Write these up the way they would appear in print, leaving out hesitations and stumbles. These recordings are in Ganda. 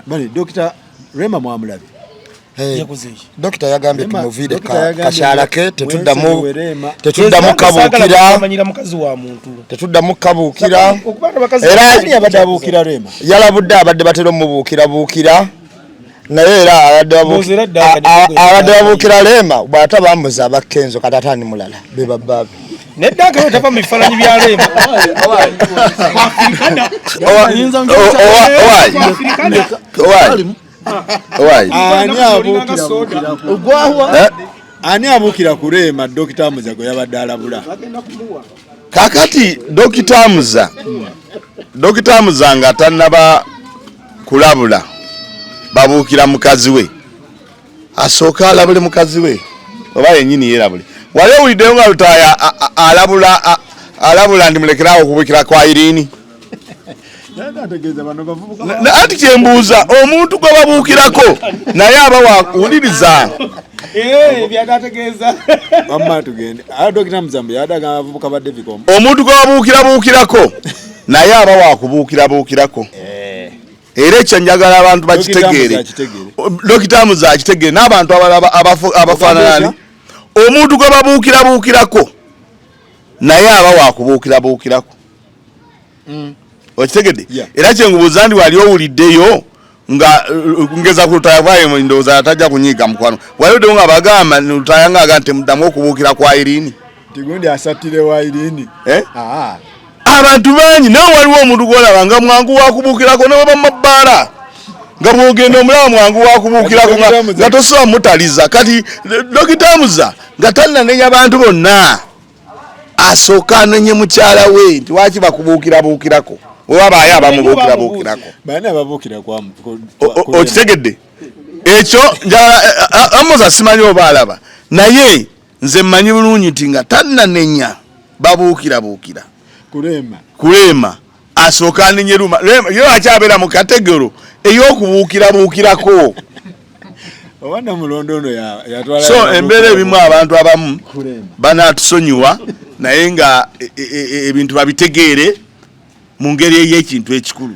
Bale Dr. Rema mwamulabe. Hey, Dokita yagambye Rema- tumuviire Dokita yagambye kashala ke tetuddamu mwesonyiwe Rema. tetuddamu kabuukira Manyira mukazi wa muntu. tetuddamu kabuukira. Okuba nga bakazi Era- Ani abadde abuukira Rema? Yalabudde abadde batera omubuukirabuukira, naye era abadde Mbuuza era ddala kati mugwe- abadde babuukira Rema bw'ate bamuza aba Kenzo, kati ate ani mulala be babaabe. Nedda nga tava mu bifaananyi bya Rema. Owaayi. Ani abuukira buukira ku- Eh? Ani abuukira ku Rema Dr. Amuza gwe yabadde alabula? Kakati Dokita Amuza, Dokita Amuza nga tannaba kulabula babuukira mukazi we, asooke alabule mukazi we oba yennyini yeerabule. Wali owuliddeyo nga Lutaaya alabula nti mulekerawo okubuukira kwa Irini? Yabadde ategeeza bano bavubuka. Anti kyembuuza, omuntu gwe babuukirako naye aba wawuliriza. Eh, byatategeeza. Wamma tugende. Ah, Dr. Amuza mbu yabadde agamba abavubuka ba Davicom. Omuntu gwe babuukirabuukirako naye aba wakubuukirabuukirako. Era ekyo njagala abantu bakitegeere. Akitegeere. Dokita Amuza akitegeere n'abantu abalala abafaanana ani. Omuntu gwe babuukirabuukirako naye aba wakubuukirabuukirako. Okitegedde? Era kyengubuuza ndi wali owuliddeyo nga ngeza ku Lutaaya bwayo, ndowooza atajja kunyiiga mukwano, wali owuliddeyo nga bagamba Lutaaya nga agamba nti temuddamu okubuukira kwa Irini? Tigundi asattire wa Irini. Eh? Ah. Abantu bangi, naye waliwo omuntu gwolaba nga mwangu wakubuukirako, ne baba mabbaala nga bwogenda omulaba mwangu wakubuukirako nga tosobola mutaliza. Kati Dokita Amuza nga tannanenya bantu bonna, asooka anenye mukyala we nti waki bakubuukirabuukirako, webabaayo abamubuukirabuukirako. Bani ababuukira kwa Okitegedde ekyo? Njagala Amuza simanyi oba alaba, naye nze mmanyi bulungi nti nga tannanenya babuukirabuukira Kurema. Kuleema, asooka anenye Rema. Rema ye akyabeera mu category ey'okubuukirabuukirako. Oba Namulondo ono yatwala So embeera ebimu abantu abamu Kurema. banatusonyiwa, naye nga ebintu babitegeere mu ngeri ey'ekintu ekikulu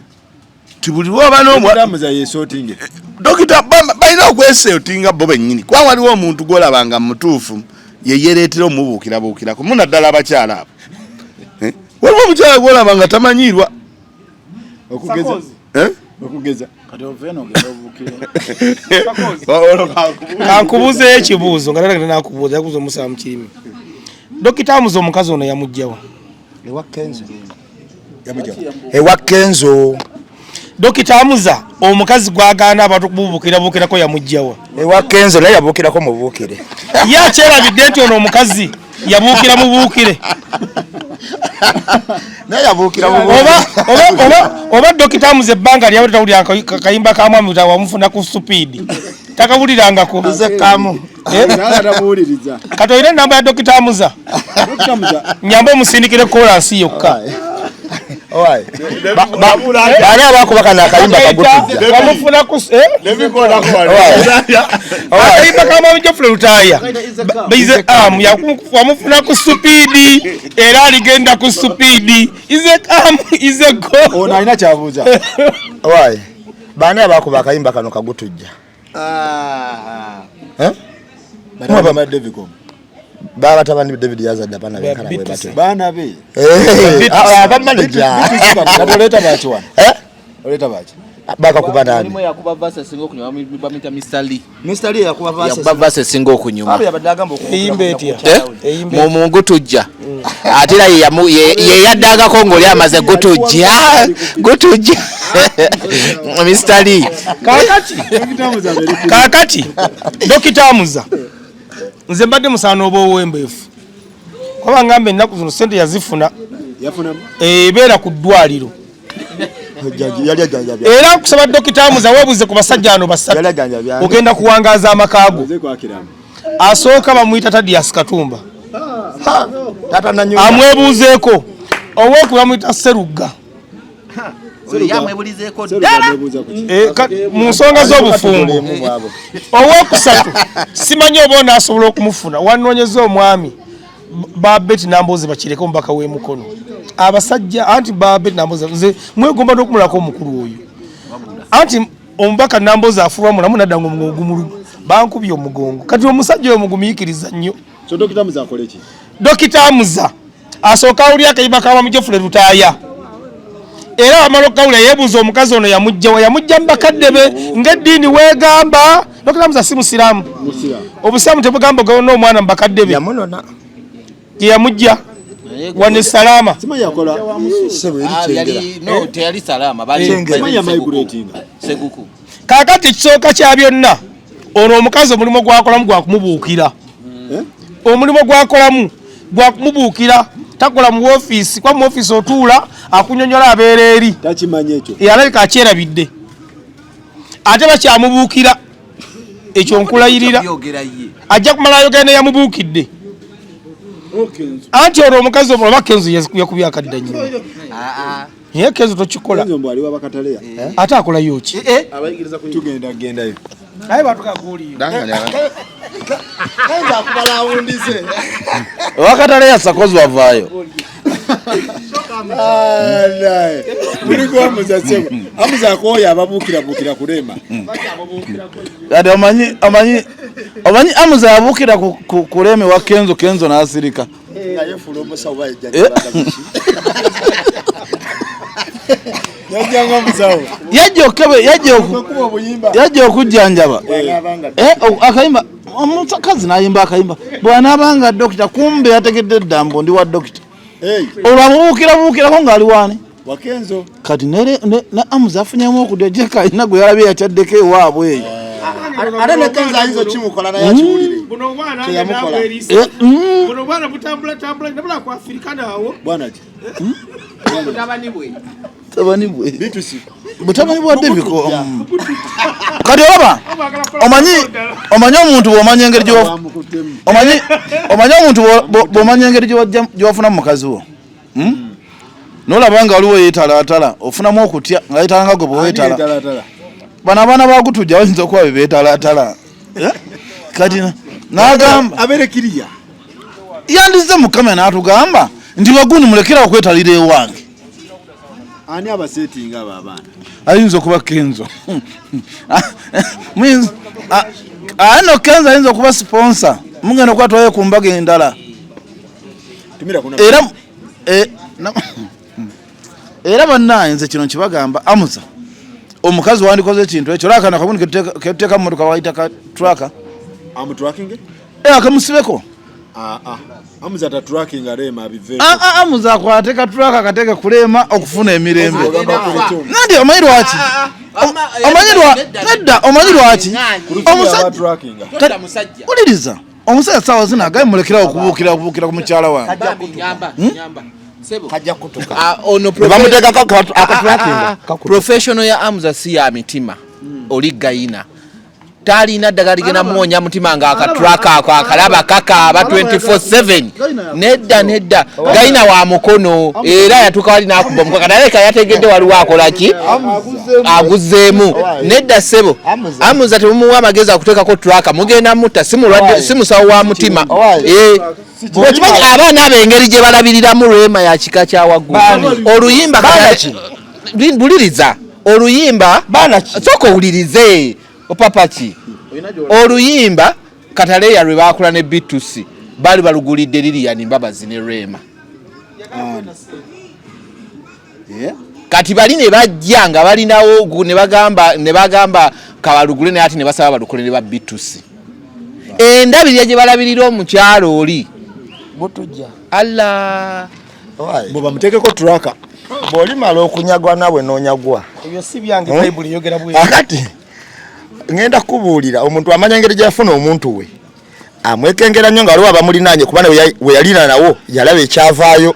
nti buli lwoba n'omwa Dr. Amuza yeesootinge. Dokita balina okweseotinga bo bennyini, kuba waliwo omuntu gwolaba nga mutuufu yeyereetera omubuukirabuukirako, munaddala abakyala abo. Eh? Waliwo omukyala gwolaba nga tamanyiirwa. Okugeza. Eh? Okugeza. Kati ova eno ogenda obuukire. Kankubuuzeyo ekibuuzo nga tata nakubuuza, yakubuuza omusaba mu kirimi. Dokita Amuza omukazi ono yamuggyawa? Ewa Kenzo. Yamujja. Ewa Kenzo. Dokita Amuza omukazi gwagaana abantu okubuukirabuukirako yamuggyawa? Ewa Kenzo, naye yabuukirako mubuukire. Ye akyerabidde nti ono omukazi yabuukira mubuukire? Naye yabuukira mubuukire. Oba Dokita Amuza ebbanga lyabadde tawulira kayimba ka mwami wamufuna ku supiidi, takawulirangako. Nze kamu. Eh? Naye tabuwuliriza. Kati olina enamba ya Dokita Amuza? Dr. Amuza Nyambe omusindikire kolansi yokka. Owaayi. Baani abakuba kano akayimba kagutujja? Wamufuna ku eh? Akayimba ka mwami Geoffrey Lutaaya Baize am wamufuna ku supiidi, era aligenda ku supiidi. Ize am ize go. Ono alina kyabuuza. Owaayi. Baani abakuba akayimba kano kagutujja? Eh? Batabani ba Davicom. Babatabani David yazadde abaana benkana bwe batyo. Baana be. Eh, aba manager. Kati oleeta baki wano? Eh? Oleeta baki? Bakakuba nani? Mulimu yakuba verse esinga okunyuma, bamuyita Mr. Lee. Mr. Lee yakuba verse. Yakuba verse esinga okunyuma. Abo yabadde agamba Eyimba etya? Eh? Eyimba Mu mu gutujja. Ate era ye yaddangako ng'oli amaze gutujja. Gutujja. Mr. Lee. Kakati Dr. Amuza abeere ku- Kakati Dokita Amuza, nze mbadde musaana oba owembeefu, kuba ngamba ennaku zino sente yazifuna. Yafunamu. Ebeera ku ddwaliro. Yali ajjanjabya. Era nkusaba Dokita Amuza weebuze ku basajja ano basatu. Yali ajjanjabya. Ogenda kuwangaaza amaka go. Nze kwakiramu. Asooka bamuyita Tadias Katumba. Tata nanyuma. Amwebuuzeeko. Owoku bamuyita Serugga. Yamwebulizeeko Seruga ddala. amwebuuza ku ki? Eh, mu nsonga z'obufumbo. Owokusatu simanyi oba onaasobola okumufuna, wanoonyeza omwami ba Betty Nambooze bakireke, omubaka w'emukono. Abasajja anti ba Betty Nambooze nze mwegomba n'okumulako omukulu oyo anti Omubaka Nambozi afuba mulamu nadda nga omugongo gumuluma, bankubye omugongo. Kati omusajja oyo mugumiikiriza nnyo. So Dokita Muza akole ki? Dokita Muza asooka awulira akayimba ka Mwami Geoffrey Lutaaya, era wamala okukawulira yeebuuza omukazi ono yamujja wa, yamujja mu bakadde be ng'eddiini weegamba. Dokita Muza si musiraamu, obusiraamu tebugamba ogenda omwana mu bakadde be. Yamunona. Gye yamujja wane salaama. Simanyi yakola. Sebo eri Ah, Kyengera. yali no teyali salama bali Kyengera. Simanyi yamigratinga. Seguku. Kaakati ekisooka kya byonna, ono omukazi omulimu gwakolamu gwakumubuukira. Omulimu gwakolamu gwakumubuukira, takola mu woofiisi, kuba mu woofiisi otuula akunyonyola abeera eri. Takimanyi ekyo. Alabika akyerabidde, ate bakyamubuukira ekyo nkulayirira. Byogera ye. Ajja kumala ayogera neyamubuukidde, anti olwo omukazi oba Kenzo yakubye akadda nnyo, naye Kenzo tokikola. Kenzo mbu ali wabakataleya. Ate akolayo ki? Tugenda gendayo. Naye batukaguliyo. Kenzo akuba lawundize. Wakatale yasakozi wavaayo. Muliko Amuza sebo. Amuza akooya ababuukirabuukira kulema. Kati omanyi omanyi omanyi Amuza yabuukira ku Leme wa Kenzo, Kenzo n'asirika. Nga yefuula omusawo bayijja. Yajjanga omusawo. Yajja okukebe yajja oku Okuba obuyimba. yajja okujjanjaba. Bw'anaabanga Akayimba omukazi n'ayimba akayimba bw'anaabanga dokita, kumbe yategedde edda mbu ndi wa dokita. Hey, Olwo amubuukira buukirako ng'ali waani? Wakenzo. Kati ne Amuza afunyemu okudya jeka alina gwe yalabye yakyaddeko ewaabwe eyo. Ate ne Kenzo ayinza okimukola naye akiwulire. Buno obwana Kyeyamukola. Buno obwana butambulatambula nabula ku Afirika naawo. Bwana ki? Mutabani bwe. Mutabani bwe. B2C. Mutabani bwa Deviko. Kati olaba omanyi omanyi omuntu bw'omanya engeri gye Bamukuttemu. omanyi omanyi omuntu bw'omanya engeri gye wafunamu mukazi wo, Nolaba nga waliwo yeetalaatala, ofunamu okutya nga yeetala nga gwe bweweetala. Talatala. Bano abaana bagutujja bayinza okuba be beetalaatala. Eh? Kati n'agamba Abeere kiriya. Yandize mu kamera n'atugamba nti bagundi mulekera okwetalira ewange. Ani abasetinga abo abaana? Ayinza okuba Kenzo. Ano Kenzo ayinza okuba sponsor, mugenda okubatwayo ku mbaga endala. Tumira kuna. Era era bannange nze kino nkibagamba, Amuza omukazi wandikoze ekintu ekyo olakana kagundi ketuteeka mu motoka wayita ka tracker. Amutracking? Akamusibeko. Ah ah. Amuza ta tracking arema abiveeko. Amuza akwate ka tracker kateeke kuleema okufuna emirembe. Ogamba kuli Nandi omanyi lwaki? Omanyi nedda, omanyi lwaki omusajja tracking. Totta musajja. Wuliriza, omusajja saawa zino agaye mulekerawo okubuukira ku mukyala wange. Bambi nyamba nyamba. Sebo. Kajja kutuka. Ah, ono Bamuteekako akatrackinga. Professional ya Amuza si ya mitima. Oli gayina. Talina ddagala ligenda muwonya mutima nga akatraka ako akalaba kakaaba 24/7. Nedda nedda, gayina wa mukono era yatuuka wali n'akuba omukono kati alabika yategedde waliwo akola ki aguzeemu. Nedda ssebo, Amuza temumuwa amagezi akuteekako tracker, mugenda mutta, si mulwadde, si musawo wa mutima. Okimanyi abaana abo engeri gye balabiriramu Rema ya kika kya waggulu. Oluyimba buliriza oluyimba, sooka owulirize opapaki oluyimba Kataleya lwe bakola ne B2C, baali balugulidde Lilian Mbabazi ne Rema. Kati bali ne bajja nga balinawo ne bagamba kabalugule, naye ate ne basaba balukole ne ba B2C. Endabirira gye balabirira omukyalo oli Butujja. Allah. Mbu bamuteekeko tracker. Bw'olimala okunyagwa naawe n'onyagwa. Ebyo si byange, Bayibuli eyogera bwe. Akati ŋŋenda kukubuulira, omuntu amanya engeri gy'afuna omuntu we amwekengera nnyo nga waliwo abamulinaanye, kuba nawe we yalina nawo yalaba ekyavaayo.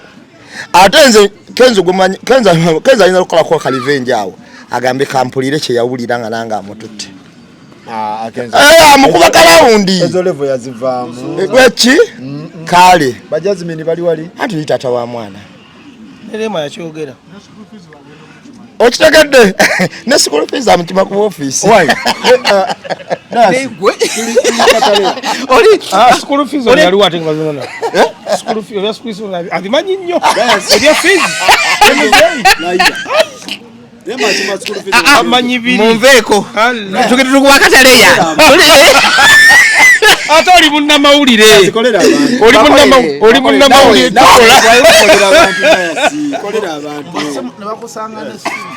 Ate nze Kenzo gwemanyi, Kenzo ayinza okukolako kalivenge awo agambe kampulire kye yawulira nga nange amututte. Ah, Kenzo. Amukuba kalawundi. Ezo level yazivaamu. Eki kale. Ba Jasmine bali wali. Anti oli taata wa mwana. Ne Rema yakyogera. Okitegedde ne school fees amutima ku ofiisi. Why? Nasi. Oli Ah, school fees ono yaliwo ate nga bazona. School fees, ebya school fees ono abimanyi nnyo. Ebya fees. Laida. Ah, ah, Amanyi biri. Munveeko. Allah. Tukuwa Kataleya. Ate oli munnamawulire. Zikolera abantu. Oli oli munnamawulire tokola. Kolera abantu Dayasi, kolera abantu. Ne bakusanga n'essimu.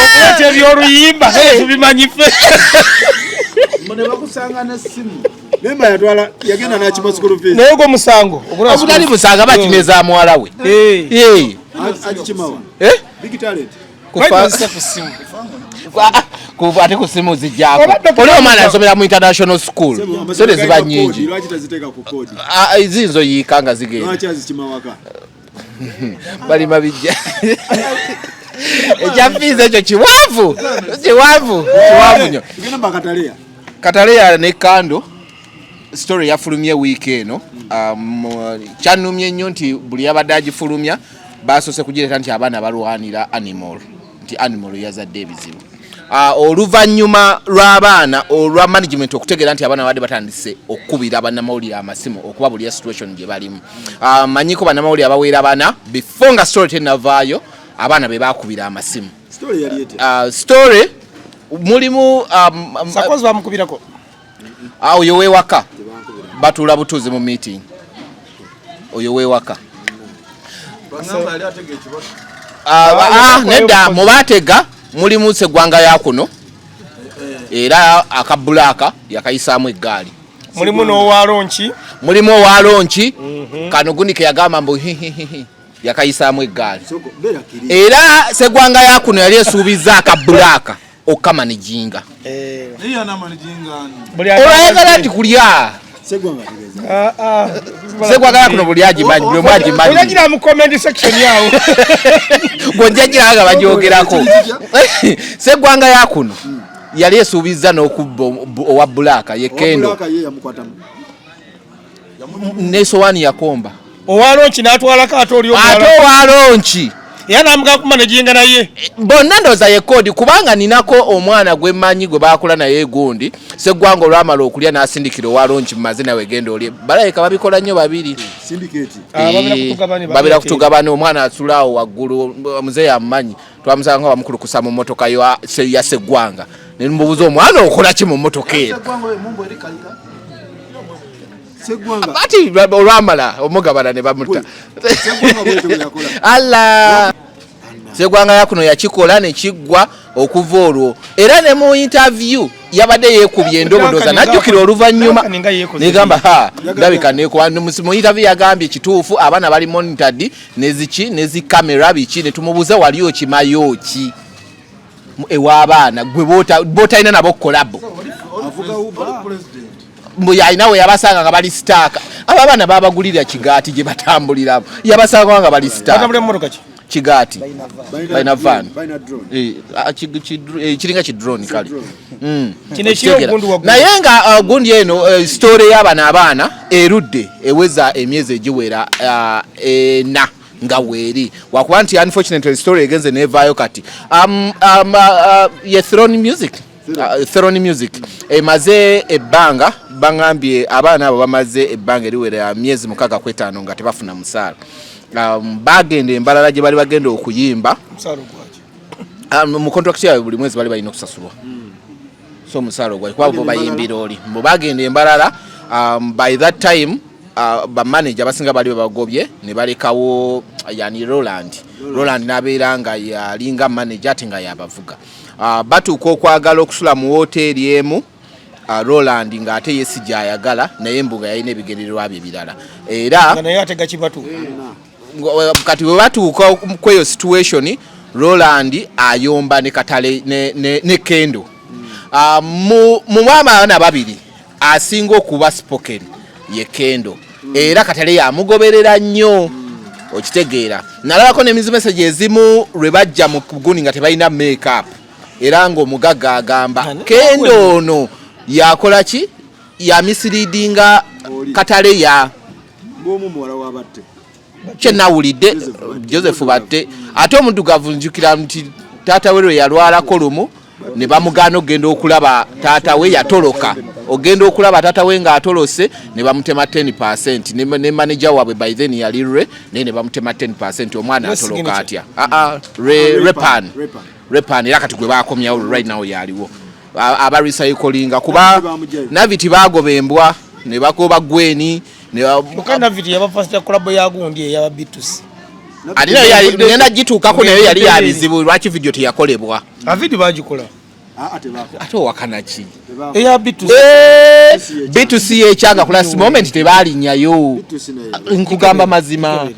Ogenze okuleeta ebyoluyimba tubimanyi ffe. Ne bakusanga n'essimu. Memba yatwala yagenda n'akima school fees. Naye gwo musango. Ogutali musanga bakimeza muwala we. Eh. Eh. Agikimawa. Eh? Big talent. Kufa ku ssimu. Ate ku simu zijjako. Oba Dr. Oli omwana asomera mu international school. Sente ziba nnyingi. Lwaki taziteeka ku kodi? Ah, ziyinza oyiika nga zigenda. Lwaki azikima waka? Balima bijja. Ekya fiizi ekyo kiwanvu. Kiwanvu. Kiwanvu nnyo. Tugenda mu Kataleya. Kataleya ne Kando story yafulumye wiiki eno. Kyannumye nnyo nti buli yabadde agifulumya basoose kugireeta nti abaana balwanira animal, nti animal yazadde ebizibu. Oluvannyuma lw'abaana olwa management okutegeera nti abaana babadde batandise okukubira bannamawulire amasimu okubabulira situation gye balimu. Manyiko bannamawulire abawera bana before nga story tennavaayo abaana be baakubira amasimu. Story yali etya? Story mulimu Sakozi bamukubirako. Oyo wewaka batuula butuuzi mu meeting. Oyo wewaka. Bagamba yali atega ekibaka. Nedda mubaatega mulimu Sseggwanga ya kuno era akabulaaka yakayisaamu eggaali. Mulimu n'owalonki. Mulimu owalonki kano gundi ke yagamba mbu hihihihi yakayisaamu eggaali. Soko beera kiri. Era Sseggwanga ya kuno yali esuubizza akabulaaka okukamanijinga. Naye yanamanijinga ani? Buli Olwayagala nti kulya. Sseggwanga ategeeza. Sseggwanga ya kuno buli agimanyi, buli omu agimanyi. Ojagira mu comment section yawo. Gw'ojja nga bagyogerako. Sseggwanga ya kuno yali esuubizza n'okubba owa bulaaka ye Kendo. Owa Black ye yamukwatamu. N'esowaani yakomba. Owalonki n'atwalako ate oli Ate omulala. owalonki Era n'amugaa kumanejinga naye. Bonna ndowooza ye kodi kubanga ninako omwana gwe mmanyi gwe baakula naye gundi Sseggwanga olwamala okulya n'asindikira owalonki mu mazina wegenda olye. Balabika babikola nnyo babiri. Syndicate. Babira kutugabane, Babira kutugabane omwana asula awo waggulu muzeeyi amumanyi twamusanga nga bamukulukusa mu mmotoka ya Sseggwanga. Ne mubuuza omwana okola ki mu mmotoka eno? Sseggwanga oyo mumbo eri kalira. Sseggwanga. Ati olwamala omugabana ne bamutta. Sseggwanga bw'etyo bwe yakola. Allah. Sseggwanga yakuno yakikola ne kiggwa okuva olwo. Era ne mu interview yabadde yeekubye endobodooza n'ajjukira oluvannyuma Duncan nga yeekoze negamba ha ndabika nekuba mu interview yagambye kituufu abaana bali monitored neziki nezi camera biki ne tumubuuza wali okimayo ki ew'abaana gwe bootalina nabo collabo. Avuga Uber. Mbu yalina we yabasanga nga bali sitaaka. Abo abaana babagulira kigaati gye batambuliramu. Yabasanga nga bali sitaaka. Batambulira mu mmotoka ki? Kigaati. Balina van. Balina drone. Kiringa ki drone kale. Kino ekiri Okitegeera. ogundi waggulu. Naye nga gundi eno story y'abano abaana erudde eweza emyezi egiwera ena nga weeri. Wakuba nti unfortunately story egenze n'evaayo kati. Ye Throne Music. Throne Music emaze ebbanga bangambye abaana abo bamaze ebbanga eriwera myezi 6 ku 5 nga tebafuna musaala. Bagenda embalala gye bali bagenda okuyimba. Omusaala ogwaki? Mu contract yaabwe buli mwezi bali balina okusasulwa. So omusaala ogwaki kuba bo bayimbira oli. Mbu bagenda embalala by that time ba manager abasinga bali babagobye ne balekawo yani Roland. Roland n'abeera nga yalinga manager ate nga yabavuga. Batuuka okwagala okusula mu woteeri emu Roland ng'ate ye si gy'ayagala naye mbu nga yalina ebigendererwa bye birala. Era Nga naye atega kibatu. Kati bwe batuuka kweyo situation Roland ayomba ne Katale ne Kendo. Mu abaana babiri asinga okuba spoken ye Kendo. Era Katale yamugoberera nnyo. Okitegeera. Nalabako ne message ezimu lwe bajja mu gundi nga tebalina make up. Era ng'omugagga agamba Kendo ono yakola ki? Ya misleadinga Katale ya Ng'omu muwala w'abatte. Kye nawulidde Joseph Batte. Ate omuddugavu njukira nti taata we lwe yalwalako lumu ne bamugaana okugenda okulaba taata we yatoloka. Ogenda okulaba taata we ng'atolose ne bamutema 10%, ne manager waabwe by then yali Re, naye ne bamutema 10%. Omwana No atoloka signature. atya? Ah, ah, Repan. Repan. Repan era kati gwe bakomyawo right now yaliwo. Abarecyclinga kuba Naviti bamuggyayo. Naviti bagoba embwa ne bagoba Gweni ne Kyokka Naviti yaba first collab ya gundi eyaba B2C. Ate nayo ngenda gituukako, nayo yali ya bizibu. Lwaki video teyakolebwa? Avidi bagikola. Ah, ah, tebakola. Ate owakana ki? Tebakola. Eya B2C. Eh, B2C ekyanga ku last moment tebalinnyayo. B2C nayo. Nkugamba mazima,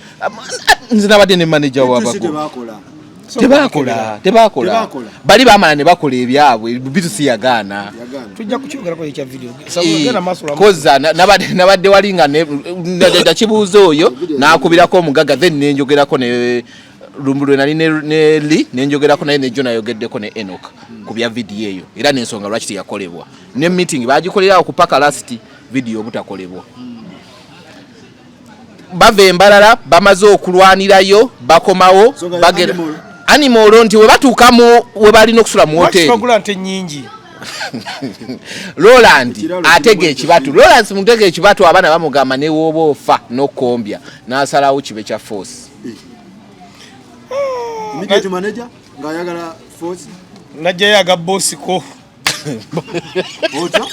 nze nabadde ne manager B2C wabago. tebakola. Tebakola, tebakola. Tebakola. Bali bamala ne bakola ebyabwe, B2C yagaana. Yagaana. Tujja kukyogerako ekya video. Eh, Genda maaso lwa. Koza nabadde wali nga nakibuuza oyo nakubirako omugagga, then nenjogerako ne Lumbulwe nali ne Lee, nenjogerako naye nejo nayogeddeko ne Enoch ku bya video eyo era n'ensonga lwaki teyakolebwa, ne meeting bagikolerawo ku paka last video obutakolebwa. Bava embalala bamaze okulwanirayo, bakomawo. So nga bagera animal. Animal nti we batuuka mu we balina okusula mu Lwaki hoteri. bagula nte nnyingi? Roland Ekiralo atega kirimu. ekibatu. Roland mutega ekibatu, abaana bamugamba newooba ofa n'okombya, n'asalawo kibe kya force. Immediate manager ng'ayagala force. Najjayo aga bosiko. Otyo.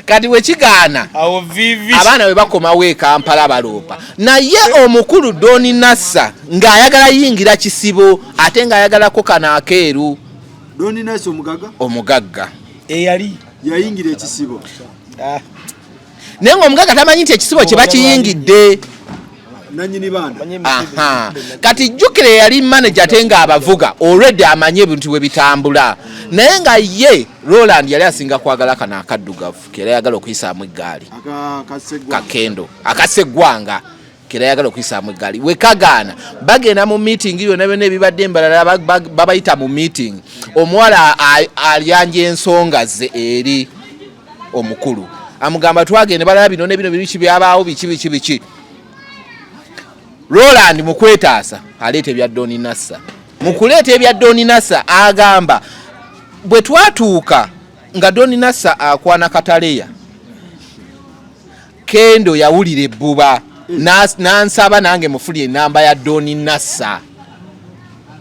Kati wekigaana, Awo vivi. abaana bwe bakomawo e Kampala baloopa, naye omukulu Doni Nassa ng'ayagala yingira kisibo ate ng'ayagalako kano akeeru. Doni Nassa omugaga. Omugagga. Eyali. Yayingira ekisibo. Ah, Naye ng'omugagga tamanyi nti ekisibo kye bakiyingidde. Nanyini baana. manye emisibo. Aha. Kati jjukira eyali manager ate ng'abavuga already amanye ebintu bwe bitambula, naye nga ye Roland yali asinga kwagala kano akaddugavu kera ayagala okuyisaamu eggaali. Aka Kaseggwanga. Kakendo akaseggwanga kera ayagala okuyisaamu eggaali. Wekagaana bagenda mu meeting byonna byonna ebibadde embalala, babayita mu meeting. Omuwala alyanja ensonga ze eri omukulu, amugamba twagende balaba bino ne bino biki byabaawo, biki biki biki. Roland mu kwetaasa aleeta ebya Doni Nassa. Mu kuleeta ebya Doni Nassa agamba bwe twatuuka nga Doni Nassa akwana Kataleya, Kendo yawulira ebbuba nansaba nange mufuli enamba ya Doni Nassa.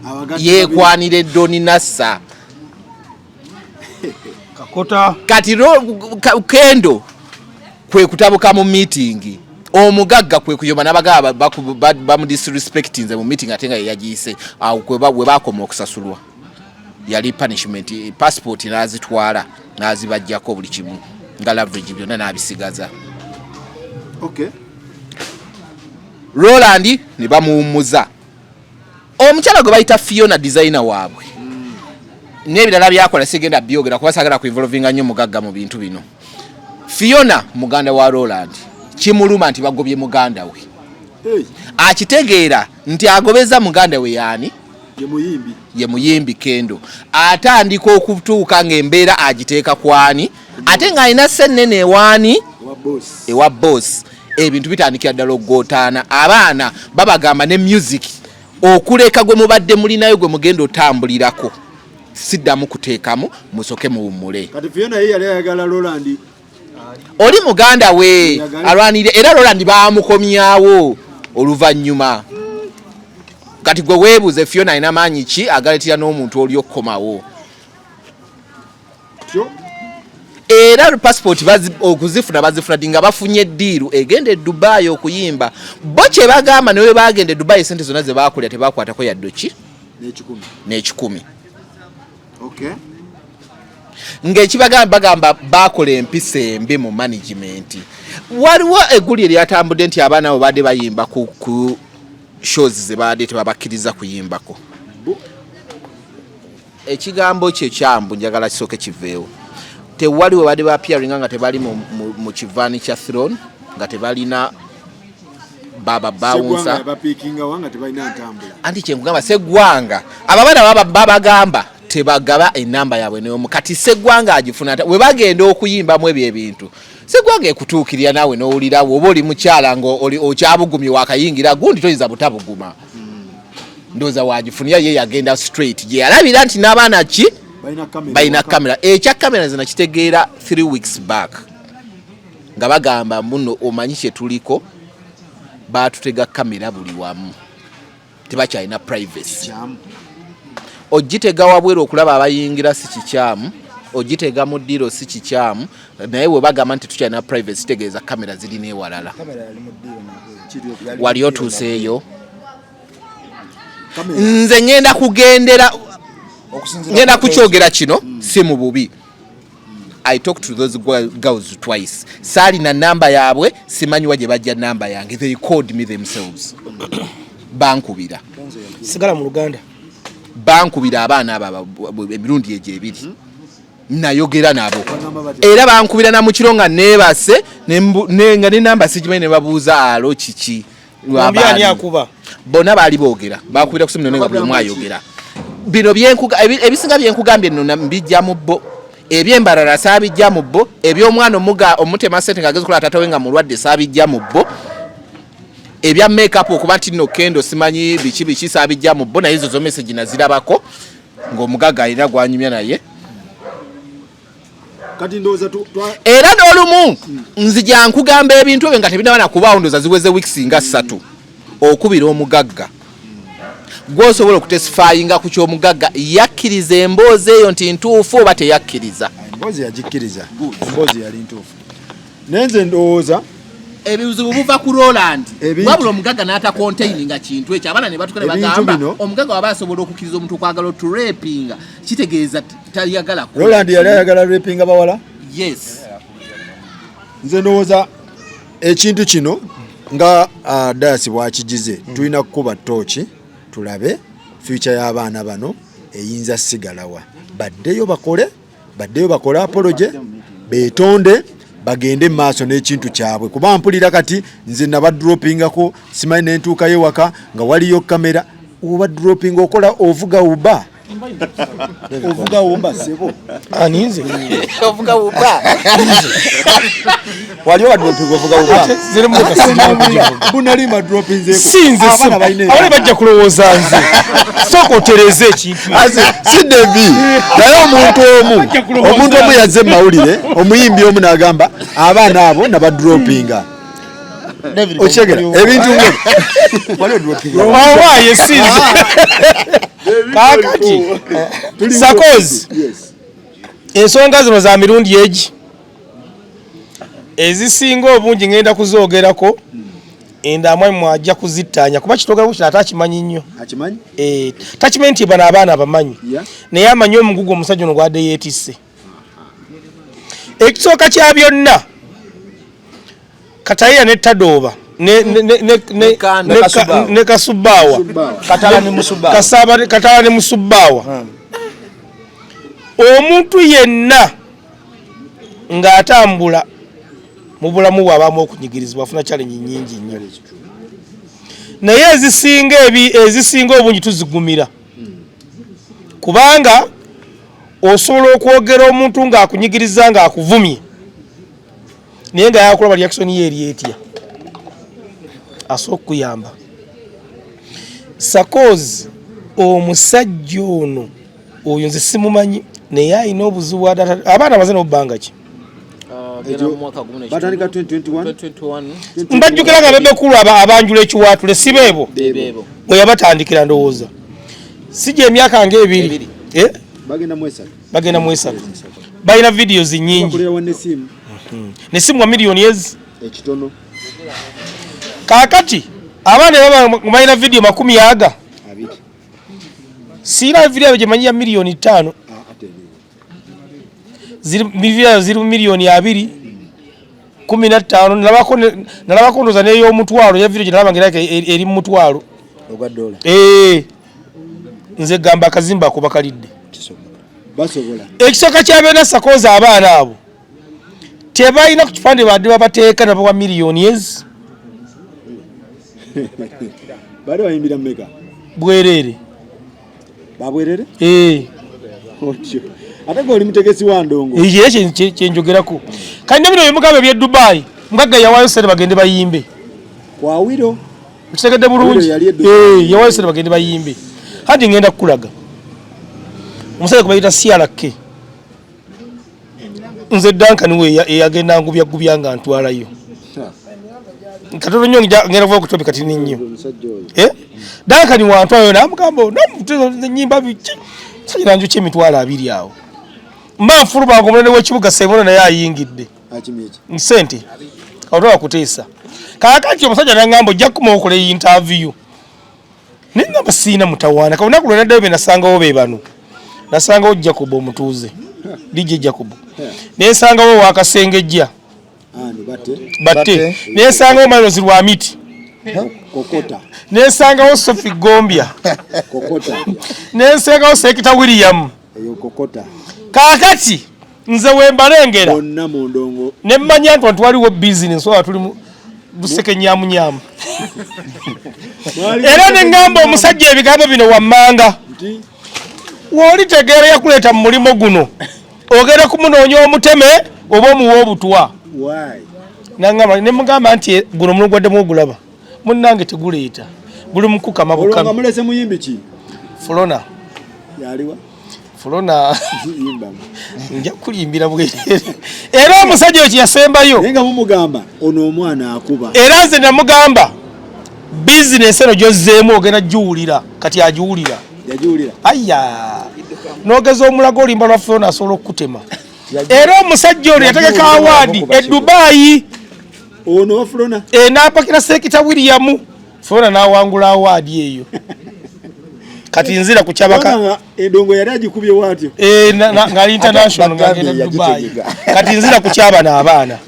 Abagatti. Yekwanira Doni Nassa. Kakota. Kati Kendo kwe kutabuka mu meeting, omugagga kwe kuyomba n'abagaba bamudisrespectinze mu meeting ate nga yeyagiyise. Awo we bakoma okusasulwa yali punishment, passport n'azitwala n'azibajjako buli kimu nga leverage byonna n'abisigaza. Roland ne bamuwummuza. Omukyala gwe bayita Fiona, designer waabwe n'ebirala byakola, sigenda byogera kuba sagala kuinvolvinga nnyo mugagga mu bintu bino. Fiona muganda wa Roland, kimuluma nti bagobye muganda we. Hey, Akitegeera nti agobeza muganda we yaani? Ye muyimbi. Ye muyimbi Kendo. Atandika okutuuka ng'embeera agiteeka kwani, ate ng'alina sennene ewaani? Wa boss. Ewa boss. Ebintu bitandikira ddala okugootaana. Abaana babagamba ne music okuleka gwe mubadde mulinayo gwe mugenda otambulirako, siddamu kuteekamu, musoke muwummule. Kati Fiona ye yali ayagala Roland. Oli muganda we. Yagala. Alwanire era Roland bamukomyawo oluvannyuma. Kati gwe weebuze, Fiona alina maanyi ki agaleetera n'omuntu oli okukomawo? Kyo. Era passport okuzifuna bazifuna ddi? Nga bafunye deal egenda e Dubai okuyimba. Bo kye bagamba, ne bwe bagenda e Dubai, sente zonna ze bakolera tebakwatako yadde ki? N'ekikumi. N'ekikumi. Ng'ekibagamba bagamba bakola empisa embi mu management. Waliwo egguli eryatambudde nti abaana abo badde bayimba ku shows ze baadde tebabakkiriza kuyimbako. Ekigambo kye kyambu njagala kisooke kiveewo. Tewali we badde baappearinga nga tebali mu kivaani kya Throne, nga tebalina baba Seggwanga bouncer. Yabapiikinga wanga tebalina ntambula. Anti kyenkugamba, Seggwanga abo abaana babagamba tebagaba enamba yaabwe neomu. Kati Seggwanga agifuna we bagenda okuyimbamu ebyo ebintu, Seggwanga ekutuukirira naawe n'owulira oba oli mukyala nga okyabugumye wakayingira gundi toyinza butabuguma. Ndowooza wagifunira ye yagenda straight gye yalabira nti n'abaana ki. Balina kamera. Ekya kamera nze nakitegeera 3 weeks back nga bagamba muno, omanyi kyetuliko, batutega kamera buli wamu, tebakyalina privacy. Ogitega wabweru okulaba abayingira si kikyamu, ogitega mu ddiiro si kikyamu, naye bwe bagamba nti tukyalina privacy kitegeeza kamera zirina ewalala. Wali otuuseeyo? Nze ngenda kugendera, ngenda kukyogera kino si mu bubi. I talked to those girls twice. Saalina namba yaabwe, simanyiwa gye bajja namba yange. They called me themselves, bankubira. Sigala mu Luganda. Bankubira abaana abo emirundi egyo ebiri, nayogera nabo, era bankubira na mukiro nga neebase, nga nenamba sigimanyi, ne babuuza alo kiki. Bombi ani akuba? Bonna baali boogera, bakubira ku simu none nga buli omu ayogera bino ebisinga byenkugambye nno mbijja mu bo. Ebyembalala saabijja mu bo, ebyomwana omuga omutema sente nga ageza okulaba taata we nga mulwadde saabijja mu bo, ebya makeup okuba nti nno kendo simanyi biki biki saabijja mu bo, naye ezo zo message nazirabako ng'omugagga alina gwanyumya naye. Kati ndowooza Era n'olumu nzija nkugamba ebintu ebyo nga tebinaba nakubaawo, ndowooza ziweze weeks nga 3, okubira omugagga gwosobola okutestifyinga ku kyomugagga yakkiriza emboozi eyo nti ntuufu oba teyakkiriza. Emboozi yagikkiriza, emboozi yali ntuufu, naye nze ndowooza ebizibu buva ku Roland, wabula omugagga n'atacontaininga kintu ekyo, abaana ne batuka ne Ebintu bagamba bino omugagga waba asobola okukkiriza omuntu okwagala oturapinga, kitegeeza tayagala kukola. Roland yali ayagala rapinga bawala. Yes. Nze ndowooza ekintu kino nga Dayasi bwakigize, tulina kukuba tooki tulabe future y'abaana bano eyinza sigalawa. Baddeyo bakole, baddeyo bakole apology, beetonde, bagende mu maaso n'ekintu kyabwe, kuba mpulira kati nze nabadropingako, simanyi nentuukayo ewaka nga waliyo kamera. Oba dropping okola ovuga uba, ovuga uba sebo. Ani, nze? Ovuga buba. Wali oba dropping ovuga uba? Ziri mu kasijja kugivuga. Bunalima dropinzeeko. Si nze. Abaana balina Abale bajja kulowooza nze. Sooka otereeze ekintu. Asi si Devi, naye omuntu omu Bajja kulowooza. Omuntu omu yazze mu mawulire, omuyimbi omu, n'agamba abaana abo nabadropinga. Okitegera ebintu nga Wali odropinga? Owaaye, si nze. Kaakati Sakozi, ensonga zino za mirundi egi ezisinga obungi ngenda kuzoogerako endamwa mwajja kuzittaanya, kuba kitoogerako kino ate akimanyi nnyo. Akimanyi. Takimanyi nti bano abaana abamanyi, Yeah. naye amanyi omugugu omusajja ono gwadde yeetisse. Ekisooka kya byonna, Katayiya ne Tadooba Ne Kanda. ne Kasubaawa. Katala ne Musubaawa. Katala ne Musubaawa. Omuntu yenna ng'atambula mu bulamu bwe abamu okunyigirizibwa, afuna challenge nyingi nnyo, naye ezisinga obungi tuzigumira, kubanga osobola okwogera omuntu ng'akunyigiriza, ng'akuvumye, naye nga yakulaba reaction ye eri etya, asobola okukuyamba. Sakozi omusajja ono, oyo nze simumanyi, naye alina obuzibu. Abaana baze nobbanga ki? Batandika 2021. Mbajjukira nga bebekulu abanjula ekiwaatule, si beebo? Bwe yabatandikira, ndowooza si gye emyaka ngaebiri. Ebiri. Eh? Bagenda mu esatu. Bagenda mu esatu, balina videos nyingi. Bakolera wa nesimu. Nesimu wa miliyoni ezi Ekitono. Kaakati abaana baba balina video makumi aga Abiri. Siina video gye manyi ya miliyoni 5. Ah, ate ebiri. Ziri video ziri mu miliyoni 2 15. Nalabako ndoza n'ey'omutwalo ya video gye nalaba nga eri mu mutwalo. Ogwa dola. Eh, nze gamba akazimba ako bakalidde. Kisoboka, basobola. Ekisooka kyabeera, Sakoza, abaana abo tebalina ku kipande badde babateeka nabawa miliyoni ezi. Bali bayimbira mmeka? Bwereere. Babwerere. Eh. Otyo ate gwe oli mutegesi wa ndongo. Ekyo kyenjogerako. Kandi ne bino byemugambe eby'e Dubai, mugagga yawayo sente bagende bayimbe. Kwawiro. Okitegedde bulungi? Awiro yali e Dubai. Eh, yawayo sente bagende bayimbe. Hadi ngenda kukulaga. Omusajja gwe bayita CRK, nze Duncan we eyagenda ngubya gubya nga ntwalayo katono nnyo, ngenda kuva ku topic kati nnyo. Eh? Duncan wantwalayo namugamba nyimba biki, musajja nanjukya 20,000 awo mba nfuluma nga omunene w'ekibuga Sebono naye ayingidde sente awatola kuteesa. Kaakati omusajja nangamba ojja kukomawo okola interview, naye ngamba siina mutawaana. Kalunaku lwe naddayo be nasangawo be bano, nasangawo Jacob omutuuze, DJ Jacob, nensangawo wakasengejja batte, nensangawo Miles Lwamiti, nensangawo Sophie Gombya, nensangawo Sekita William. Kaakati nze wembalengera nemmanya nti waliwo bizinesi oba tuli buseke nyamunyamu, era neŋŋamba omusajja ebigambo bino wammanga, w'olitegeera yakuleeta mu mulimu guno ogenda kumunoonya omuteme oba omuwa obutwa. Naŋŋamba ne mugamba nti guno omulimu gwaddemu ogulaba munnange teguleeta, guli mukukama bukami. Mulese muyimbi ki? Fulona. Yaliwa? Fulona nja kulimbira bwerere. Era omusajja oyo kyeyasembayo naye nga mumugamba ono omwana akuba. Era nze namugamba bizinesi eno gyozzeemu ogenda giwulira, kati agiwulira. Yagiwulira. Aya nogeza omulago olimba lwa Fulona asobola okukutema. Era omusajja ono yategeka awaadi e Dubai. Ono wa Fulona n'apakira Sekita William, Fulona n'awangula awaadi eyo. Kati nzira ku kyabaka endongo yali agikubye bwatyo ngali international ngagenda Dubai. Kati nzira ku kyabana abaana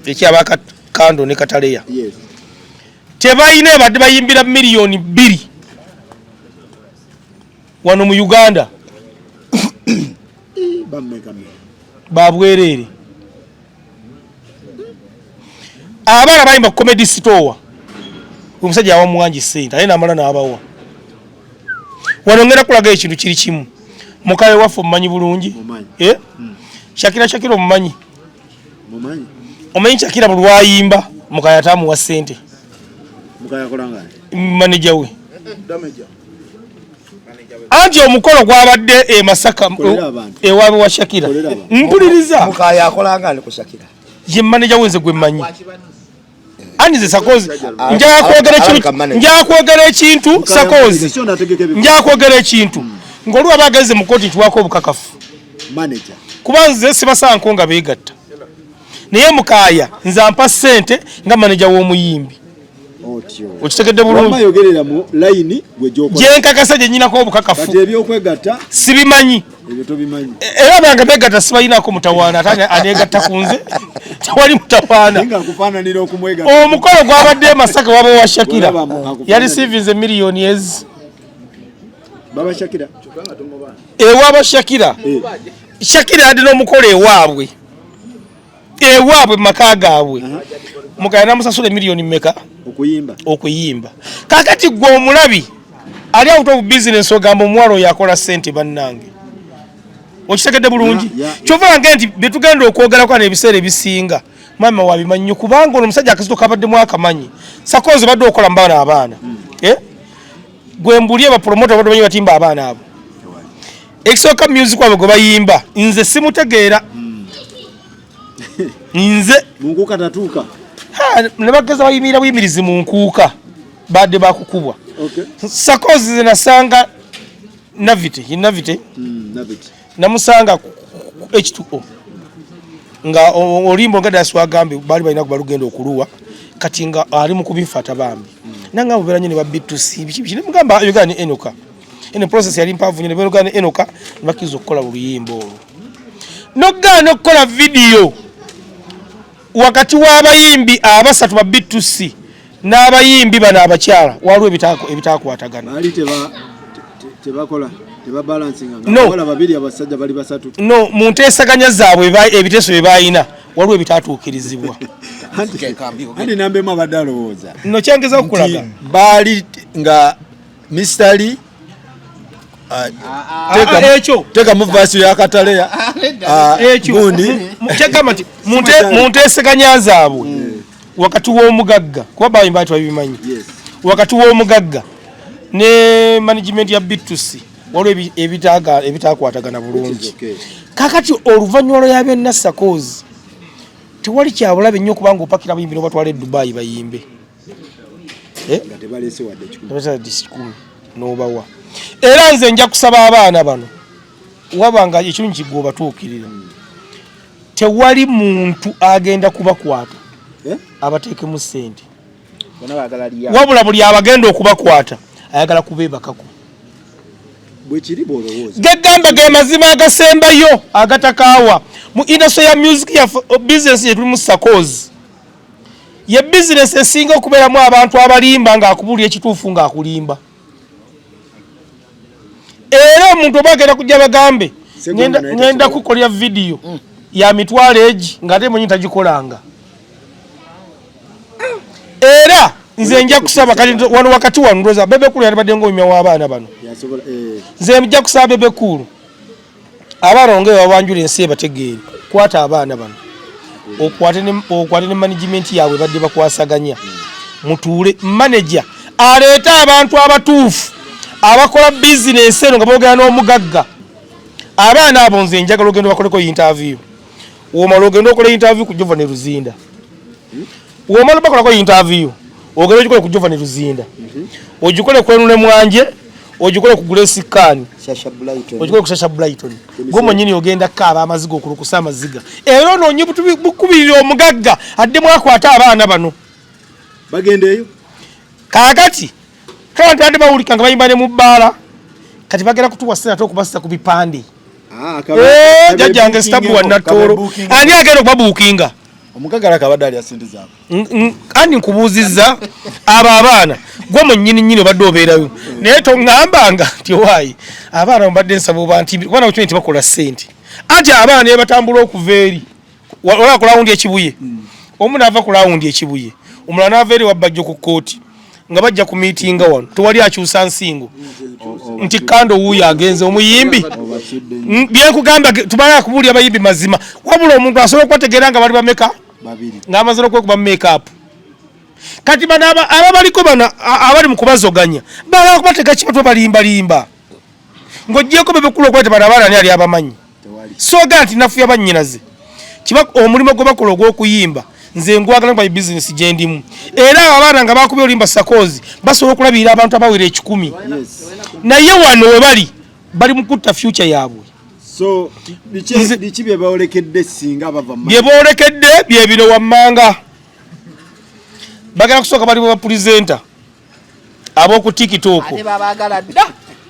ekyabaka Kando ne Kataleya. Tebalina ebadde bayimbira 2 million wano mu Uganda babwereere. Abaana bayimba ku comedy store, omusajja awa muwangi sente aye namala n'abawa. Wano ngenda kulaga ekintu kiri kimu. Mukaye waffe omumanyi bulungi, Shakira Shakira omumanyi, omanyi Shakira buli lwayimba Mukaye atamuwa sente, maneja we. Anti omukolo gwabadde e Masaka ewaabwe wa Shakira, mpuliriza Mukaye akolanga ni ku Shakira ye maneja we nze gwe mmanyi. Ani ze Sakozi njagala kwogera ekintu Sakozi, njagala kwogera ekintu ng'oli waba ageze mu kooti nkiwaako obukakafu kuba nze sibasanko nga beegatta, naye Mukaaya nze ampa ssente nga maneja w'omuyimbi. Okitegedde bulungi gyenkakasa gye nnyinako obukakafu sibimanyi. Era bange beegatta sibalinako mutawaana, ate aneegatta ku nze tewali mutawaana. Omukolo gwabadde e Masaka waba wa Shakira yali sivinze miliyoni ezi ewaba Shakira. Shakira yadde n'omukolo ewaabwe mu maka gaabwe, Mukaya namusasula emiliyoni mmeka okuyimba. Kakati gwe omulabi ali out of business ogamba omuwala oyo akola ssente bannange, okitegedde bulungi. Kyova nge nti bye tugenda okwogerako wano ebiseera ebisinga maama wabimanyi nnyo, kubanga ono omusajja akazito kabaddemu akamanyi. Sakozi badde okola mu baana abaana gwe mbulye bapromota badde bamanyi batimba abaana abo. Ekisooka music wabwe gwe bayimba nze simutegeera. Nze mu nkuuka tatuuka. Ne bageza bayimirira buyimirizi mu nkuuka badde bakukubwa. Sakozi ze nasanga Navite, ye Navite namusanga H2O nga olimbo nga Dasi wagambye bali balina kuba lugenda okuluwa, kati nga ali mu kubifata bambi. Nanga mubeera nnyo ne ba B2C biki biki, ne mugamba ayogera ne Enoka. Eno process yali mpanvu nnyo, ne beerogera ne Enoka ne bakkiriza okukola oluyimba olwo. N'okugaana okukola vidiyo wakati w'abayimbi abasatu ba B2C n'abayimbi bano abakyala, waliwo ebitakwatagana. Baali tebakola, tebabalansinga nga abawala babiri abasajja bali basatu. No, mu nteesaganya zaabwe ebiteeso bye balina waliwo ebitatuukirizibwa. Anti nambemu abadde alowooza. No, kyengeza okulaga. Baali nga Mr. Lee teka mu verse ya Kataleya gundi kyegamba nti mu nteeseganya zaabwe wakati w'omugagga, kuba bayimba nti babimanyi, wakati w'omugagga ne management ya B2C Waliwo ebitakwatagana bulungi. Kakati oluvannyuma lwa byonna, Sakozi, tewali kyabulabe nnyo okubanga opakira abayimbi n'obatwala e Dubai bayimbe. Eh? Nga tebalese wadde 100. Tebalese 100 n'obawa. Era nze nja kusaba abaana bano, wabanga ekirungi gwe obatuukirira, tewali muntu agenda kubakwata Eh? abateekemu ssente. Bonna baagala lya. Wabula buli abagenda okubakwata ayagala kubeebakako. Bwekiri bwolowooza. Gegamba ge mazima agasembayo agatakaawa mu industry ya music ya business yetulimu. Sakozi ye business esinga okubeeramu abantu abalimba, ng'akubuulira ekituufu ng'akulimba. Era omuntu oba agenda kujja bagambe Segona naye ngenda tasobola. Kukolera vidiyo ya mitwalo egi ng'ate mwenyi tagikolanga. Era nze nja kusaba kati wano wakati wano, ndowooza Bebe Cool yalibadde ng'omumya w'abaana bano. Yasobola eh. Nze nja kusaba Bebe Cool, abaana nga babanjula ensi ebategeere, kwata abaana bano okwate ne management yaabwe badde bakwasaganya, mutuule, manager aleete abantu abatuufu abakola bizinesi eno nga boogera n'omugagga. Abaana abo nze njagala ogenda bakoleko interview. Womala ogenda okola interview ku Jova ne Luzinda, womala bakolako interview, ogenda ogikole ku Jova ne Luzinda, ogikole ku Enule Mwanje, ogikole ku Grace Khan, Shasha Brighton. Ogikole ku Shasha Brighton. Gwe mwennyini ogenda kaaba amaziga, okulukusa amaziga, era onoonye bukubirira omugagga addemu akwate abaana bano. Bagenda eyo. Kaakati kala ntadde bawulika nga bayimba ne mu bbaala, kati bagenda kutuwa sente ate okubassa ku bipande. Ah, Eh, jjajjange Sitabu wa Nattoolo, ani agenda okubabuukinga? Omugagga kabadde alya sente zaabwe. Ani nkubuuzizza, abo abaana gwe mwennyini nnyini obadde obeerayo, naye toŋŋambanga nti owaayi abaana mbadde nsaba oba nti kuba nakimanyi nti bakola ssente. Anti abaana ne batambula okuva eri olaba ku lawundi ekibuye, omu n'ava ku lawundi ekibuye, omulala n'ava eri wabbajjo ku kkooti, nga bajja ku miitinga wano, tewali akyusa nsingo nti kando wuuyo agenze omuyimbi. Byenkugamba tubala kubuulira abayimbi mazima, wabula omuntu asobola okubategeera nga bali bameka. Babiri. Ng'amaze n'okwekuba makeup. Kati bano ababaliko bano abali mu kubazoganya bagala kubatega kibatwa, balimbalimba ng'oggyeko bebekula okuba bano abaana ani ali abamanyi. Tewali. Soga nti nafuya bannyinaze kiba omulimu gwe bakola ogw'okuyimba, nze ngwagala by business gye ndimu. Era abo abaana nga bakubye olimba sakoozi basobola okulabirira abantu abawera 100, naye wano we bali bali mu kutta future yaabwe. So biki biki bye baolekedde singa bava mu Bye boolekedde bye bino wammanga. Bagenda kusooka bali bapurezenta ab'oku TikTok. Ate babaagala dda.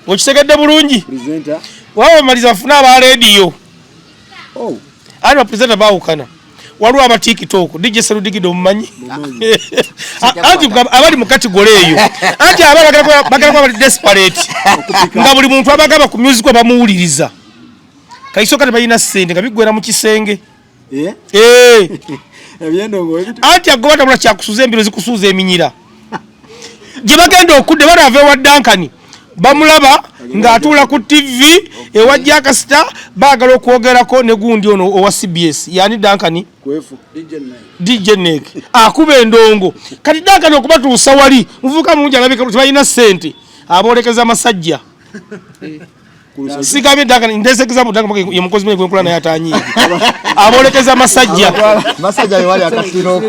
Okitegedde bulungi? Presenter. Waba bamaliza bafune aba rediyo. Oh. Ani bapurezenta baawukana, waliwo aba TikTok, DJ Serudigido omumanyi, anti abali mu category eyo. Anti abaana bagala kuba bali desperate, nga buli muntu abagamba ku music bamuwuliriza. Kaisoka tebalina ssente nga biggwera mu kisenge. Eh? Eh. Ebyendongo Anti agoba tabula kyakusuza, embiro zikusuuza eminyira gye bagenda okudde. Banaava ewa Dankani bamulaba ng'atuula ku TV ewa Jakasita, baagala okwogerako ne gundi ono owa CBS. Yani Dankani? Kwefu. DJ Nek akuba endongo. Kati Dankani okubatuusa wali muvubuka mulungi alabika, tebalina ssente, aboolekeza amasajja. Sigambye Dankani, ndese example, Dankani ye mukozi mwe gwenkola naye atanyiiga, aboolekeza amasajja. Masajja wali akatiroko.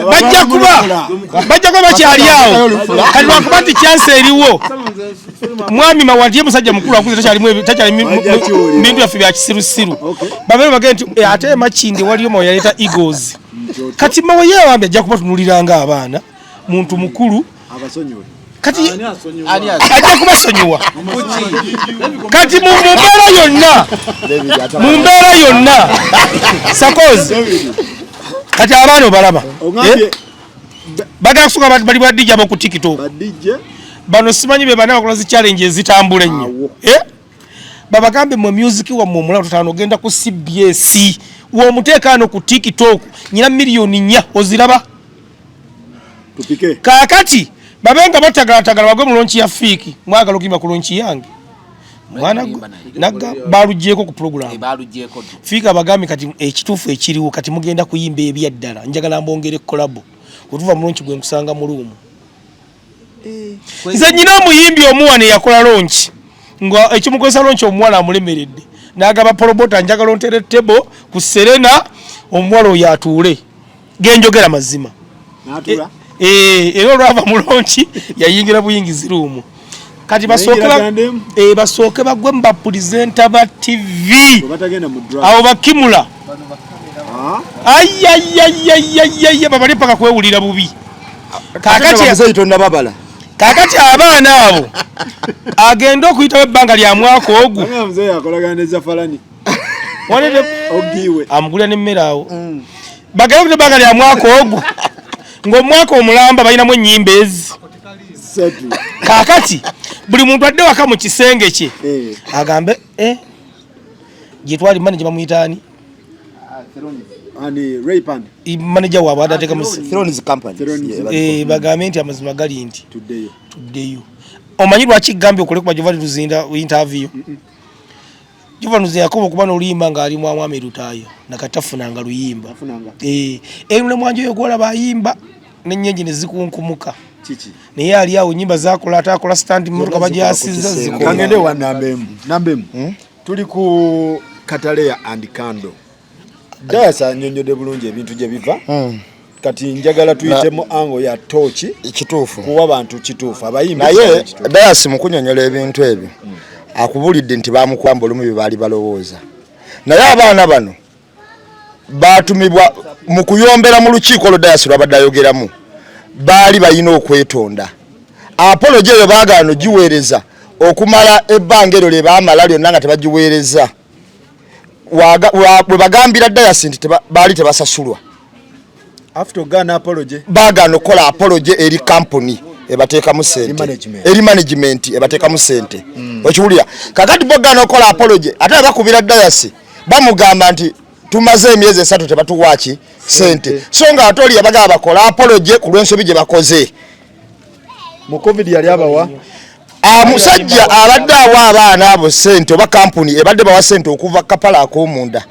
Bajja kuba bakyali awo. Kati lwakuba nti chance eriwo, mwami Mawandi ye musajja mukulu akuze, takyali bintu byaffe bya kisirusiru. Babeere bagende nti "Eh, ate Makindi waliyo Mawe yaleeta Eagles." Kati Mawe yewambi ajja kubatunulira abaana, muntu mukulu. Abasonyiwe. Kati Ani ajja kubasonyiwa. Kati mu mbeera yonna, mu mbeera yonna, sakozi kati abaana obalaba. Ogambye Eh, bagala kusuka bali bwa DJ abo ku TikTok. Ba DJ. Bano simanyi be bana bakola zi challenge ezitambula ennyo. Awo. Eh? Babagambe mwe music wammwe omulala tutano ogenda ku CBS womuteekaano ku TikTok nyina 4 millioni oziraba. Tupike. Kaakati babe nga batagalatagala bagwe mu launch ya Fiiki, mwagala okuyimba ku launch yange mwana Bayimba naye. Nagga balugyeko ku program. Balugyeko ddo. Fiiki abagambye kati ekituufu ekiriwo, kati mugenda kuyimba ebyaddala, njagala mbongere collabo, wetuva mu launch gwe nkusanga mu room. Nze nyina omuyimbi omuwano eyakola launch. Nga ekimukozesa lonki omuwala amulemeredde n'agamba polobota njagala ontere table ku Serena omuwala oyo atuule. Genjogera mazima. N'atuula? Era olwava mu lonki yayingira buyingizi ruumu. Kati Yayingira gandemu? basooke bagwe mu bapulizenta ba TV. Bwe batagenda mu draft. Abo bakimula. Ah? Ayayayayayaya babale paka kwewulira bubi. Kakati bamuzeeyi tonnababala. Kakati abaana abo agenda okuyitawo ebbanga lya mwaka ogwo. Bamwe muzeeyi akolagana ne Zafalani. Wanene Ogiwe. Amugulira n'emmere awo. Bagenda okuyita ebbanga lya mwaka ogwo. Ng'omwaka omulamba balinamu ennyimba ezi. Satu. Kaakati buli muntu adde waka mu kisenge kye. Agambe, gye twali manager bamuyita ani? Ani Raypan. Manager waabwe adateeka mu Thrones Company. Thrones. Yeah, bagambe nti amazima gali nti tuddeyo. Tuddeyo. Omanyi lwaki gambye okole kuba Giovanni Luzinda interview? Giovanni Luzinda yakoba okuba n'oluyimba ng'ali mwa Mwami Lutaaya, nakatafunanga luyimba. Afunanga. Eno ne mwanje oyo gw'olaba ayimba n'ennyenje ne zikunkumuka. Kiki? Naye ali awo ennyimba z'akola, ate akola stand mmotoka bagyasizza zikola. Kangende wa namba emu. Namba emu. Tuli ku Kataleya and Kando. Dayas annyonnyodde bulungi ebintu gye biva. Kati njagala tuyitemu ango ya tooki. Kituufu. Kuwa bantu kituufu. Abayimbi Naye kituufu. Dayas mu kunnyonnyola ebintu ebyo, akubulidde nti baamukwamba olumu bye baali balowooza. Naye abaana bano baatumibwa mu kuyombera mu lukiiko olwo Dayas lw'abadde ayogeramu, baali balina okwetonda. Apology eyo baagaana ogiweereza okumala ebbanga eryo lye baamala lyonna nga tebagiweereza. Bwe bagambira Dayas nti baali tebasasulwa. After ogaana apology. Baagaana okukola apology eri company ebateekamu ssente. Eri management. Eri management ebateekamu ssente. Okiwulira? Kaakati bo gaana okukola apology, ate bakubira Dayas bamugamba nti tumaze emyezi 3 tebatuwa ki ssente. So nga ate oli yabagamba bakola apology ku lw'ensobi gye bakoze. Mu COVID yali abawa? Omusajja abadde awa abaana abo ssente oba kampuni ebadde bawa ssente okuva ku kapala ak'omunda.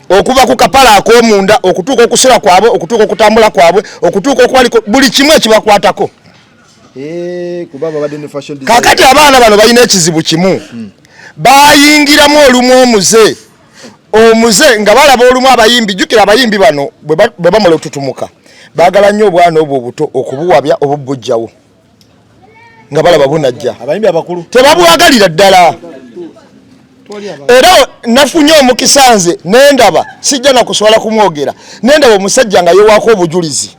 Okuva ku kapala ak'omunda okutuuka okusula kwabwe, okutuuka okutambula kwabwe, okutuuka okubaliko buli kimu ekibakwatako. Kuba babadde ne fashion designer. Kaakati abaana bano balina ekizibu kimu. Bayingiramu olumu omuze. Omuze nga balaba olumu abayimbi, jjukira abayimbi bano bwe bamala otutumuka, baagala nnyo obwana obwo obuto okubuwabya oba obuggyawo. Nga balaba bunajja. Abayimbi abakulu tebabwagalira ddala. Era nafunye omukisa nze nendaba, sijja na kuswala kumwogera, nendaba omusajja nga yewaako obujulizi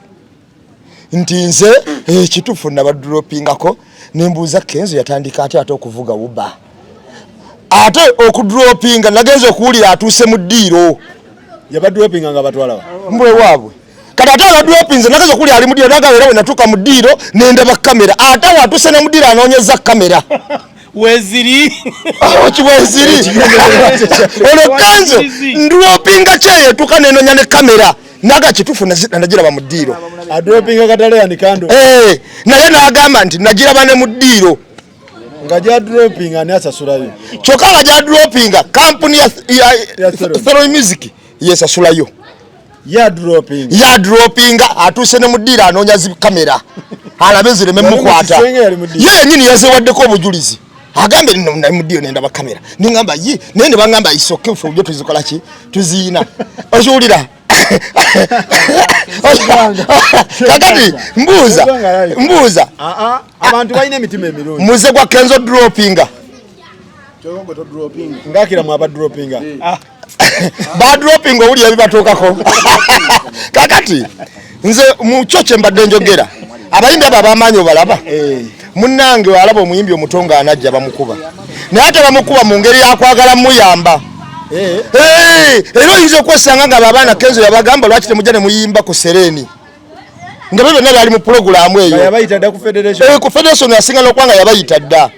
nti nze ekituufu nabadropingako, nembuuza Kenzo yatandika atya ate okuvuga Uber. Ate okudropinga nagenze okuwulira atuuse mu ddiiro. Yabadropinga nga batwala wa? Mbwe waabwe. Kati ate abadropinze nagenze okuwulira ali mu ddiiro, nagamba era bwe natuuka mu ddiiro nendaba kamera. Ate awo atuuse ne mu ddiiro anoonyeza kamera. Weziri. Awo ki weziri? Olwo Kenzo ndropinga kyeyo etuuka nenonya ne kamera. Naga kituufu nagiraba mu ddiiro. Adropinga Kataleya ni Kando. Naye n'agamba nti nagiraba ne mu ddiiro. Nga gya dropping ani asasulayo? Kyokka nga gya droppinga kampuni ya Ya Theron. Theron Music yesasulayo. Ya dropping. Ya droppinga atuuse ne mu ddiiro anoonya zi kamera. Alabe zireme Yali mu mukwata. kisenge, yali mu ddiiro. Ye yennyini yazeewaddeko obujulizi. Agambe nno nali mu ddiiro nendaba kamera. Nengamba ye, naye ne bangamba isoke ffe obyo tuzikola ki? Tuziina. Okiwulira? Kakati mbuuza. Abantu balina emitima emirungi. Muze gwa Kenzo droppinga. Ngakira mu aba droppinga. Ba dropping owulira bibatuukako. Kakati nze mu kyo kye mbadde njogera, abayimbi abo ab'amaanyi obalaba? Munnange walaba omuyimbi omuto ng'anajja bamukuba. Naye ate bamukuba mu ngeri ya kwagala muyamba. Era oyinza okwesanga nga abaana Kenzo yabagamba lwaki temujja ne muyimba ku Sereni. Nga byo byonna byali mu pulogulaamu eyo. Nga yabayita dda ku federation. Ku federation yasinga n'okuba nga yabayita dda.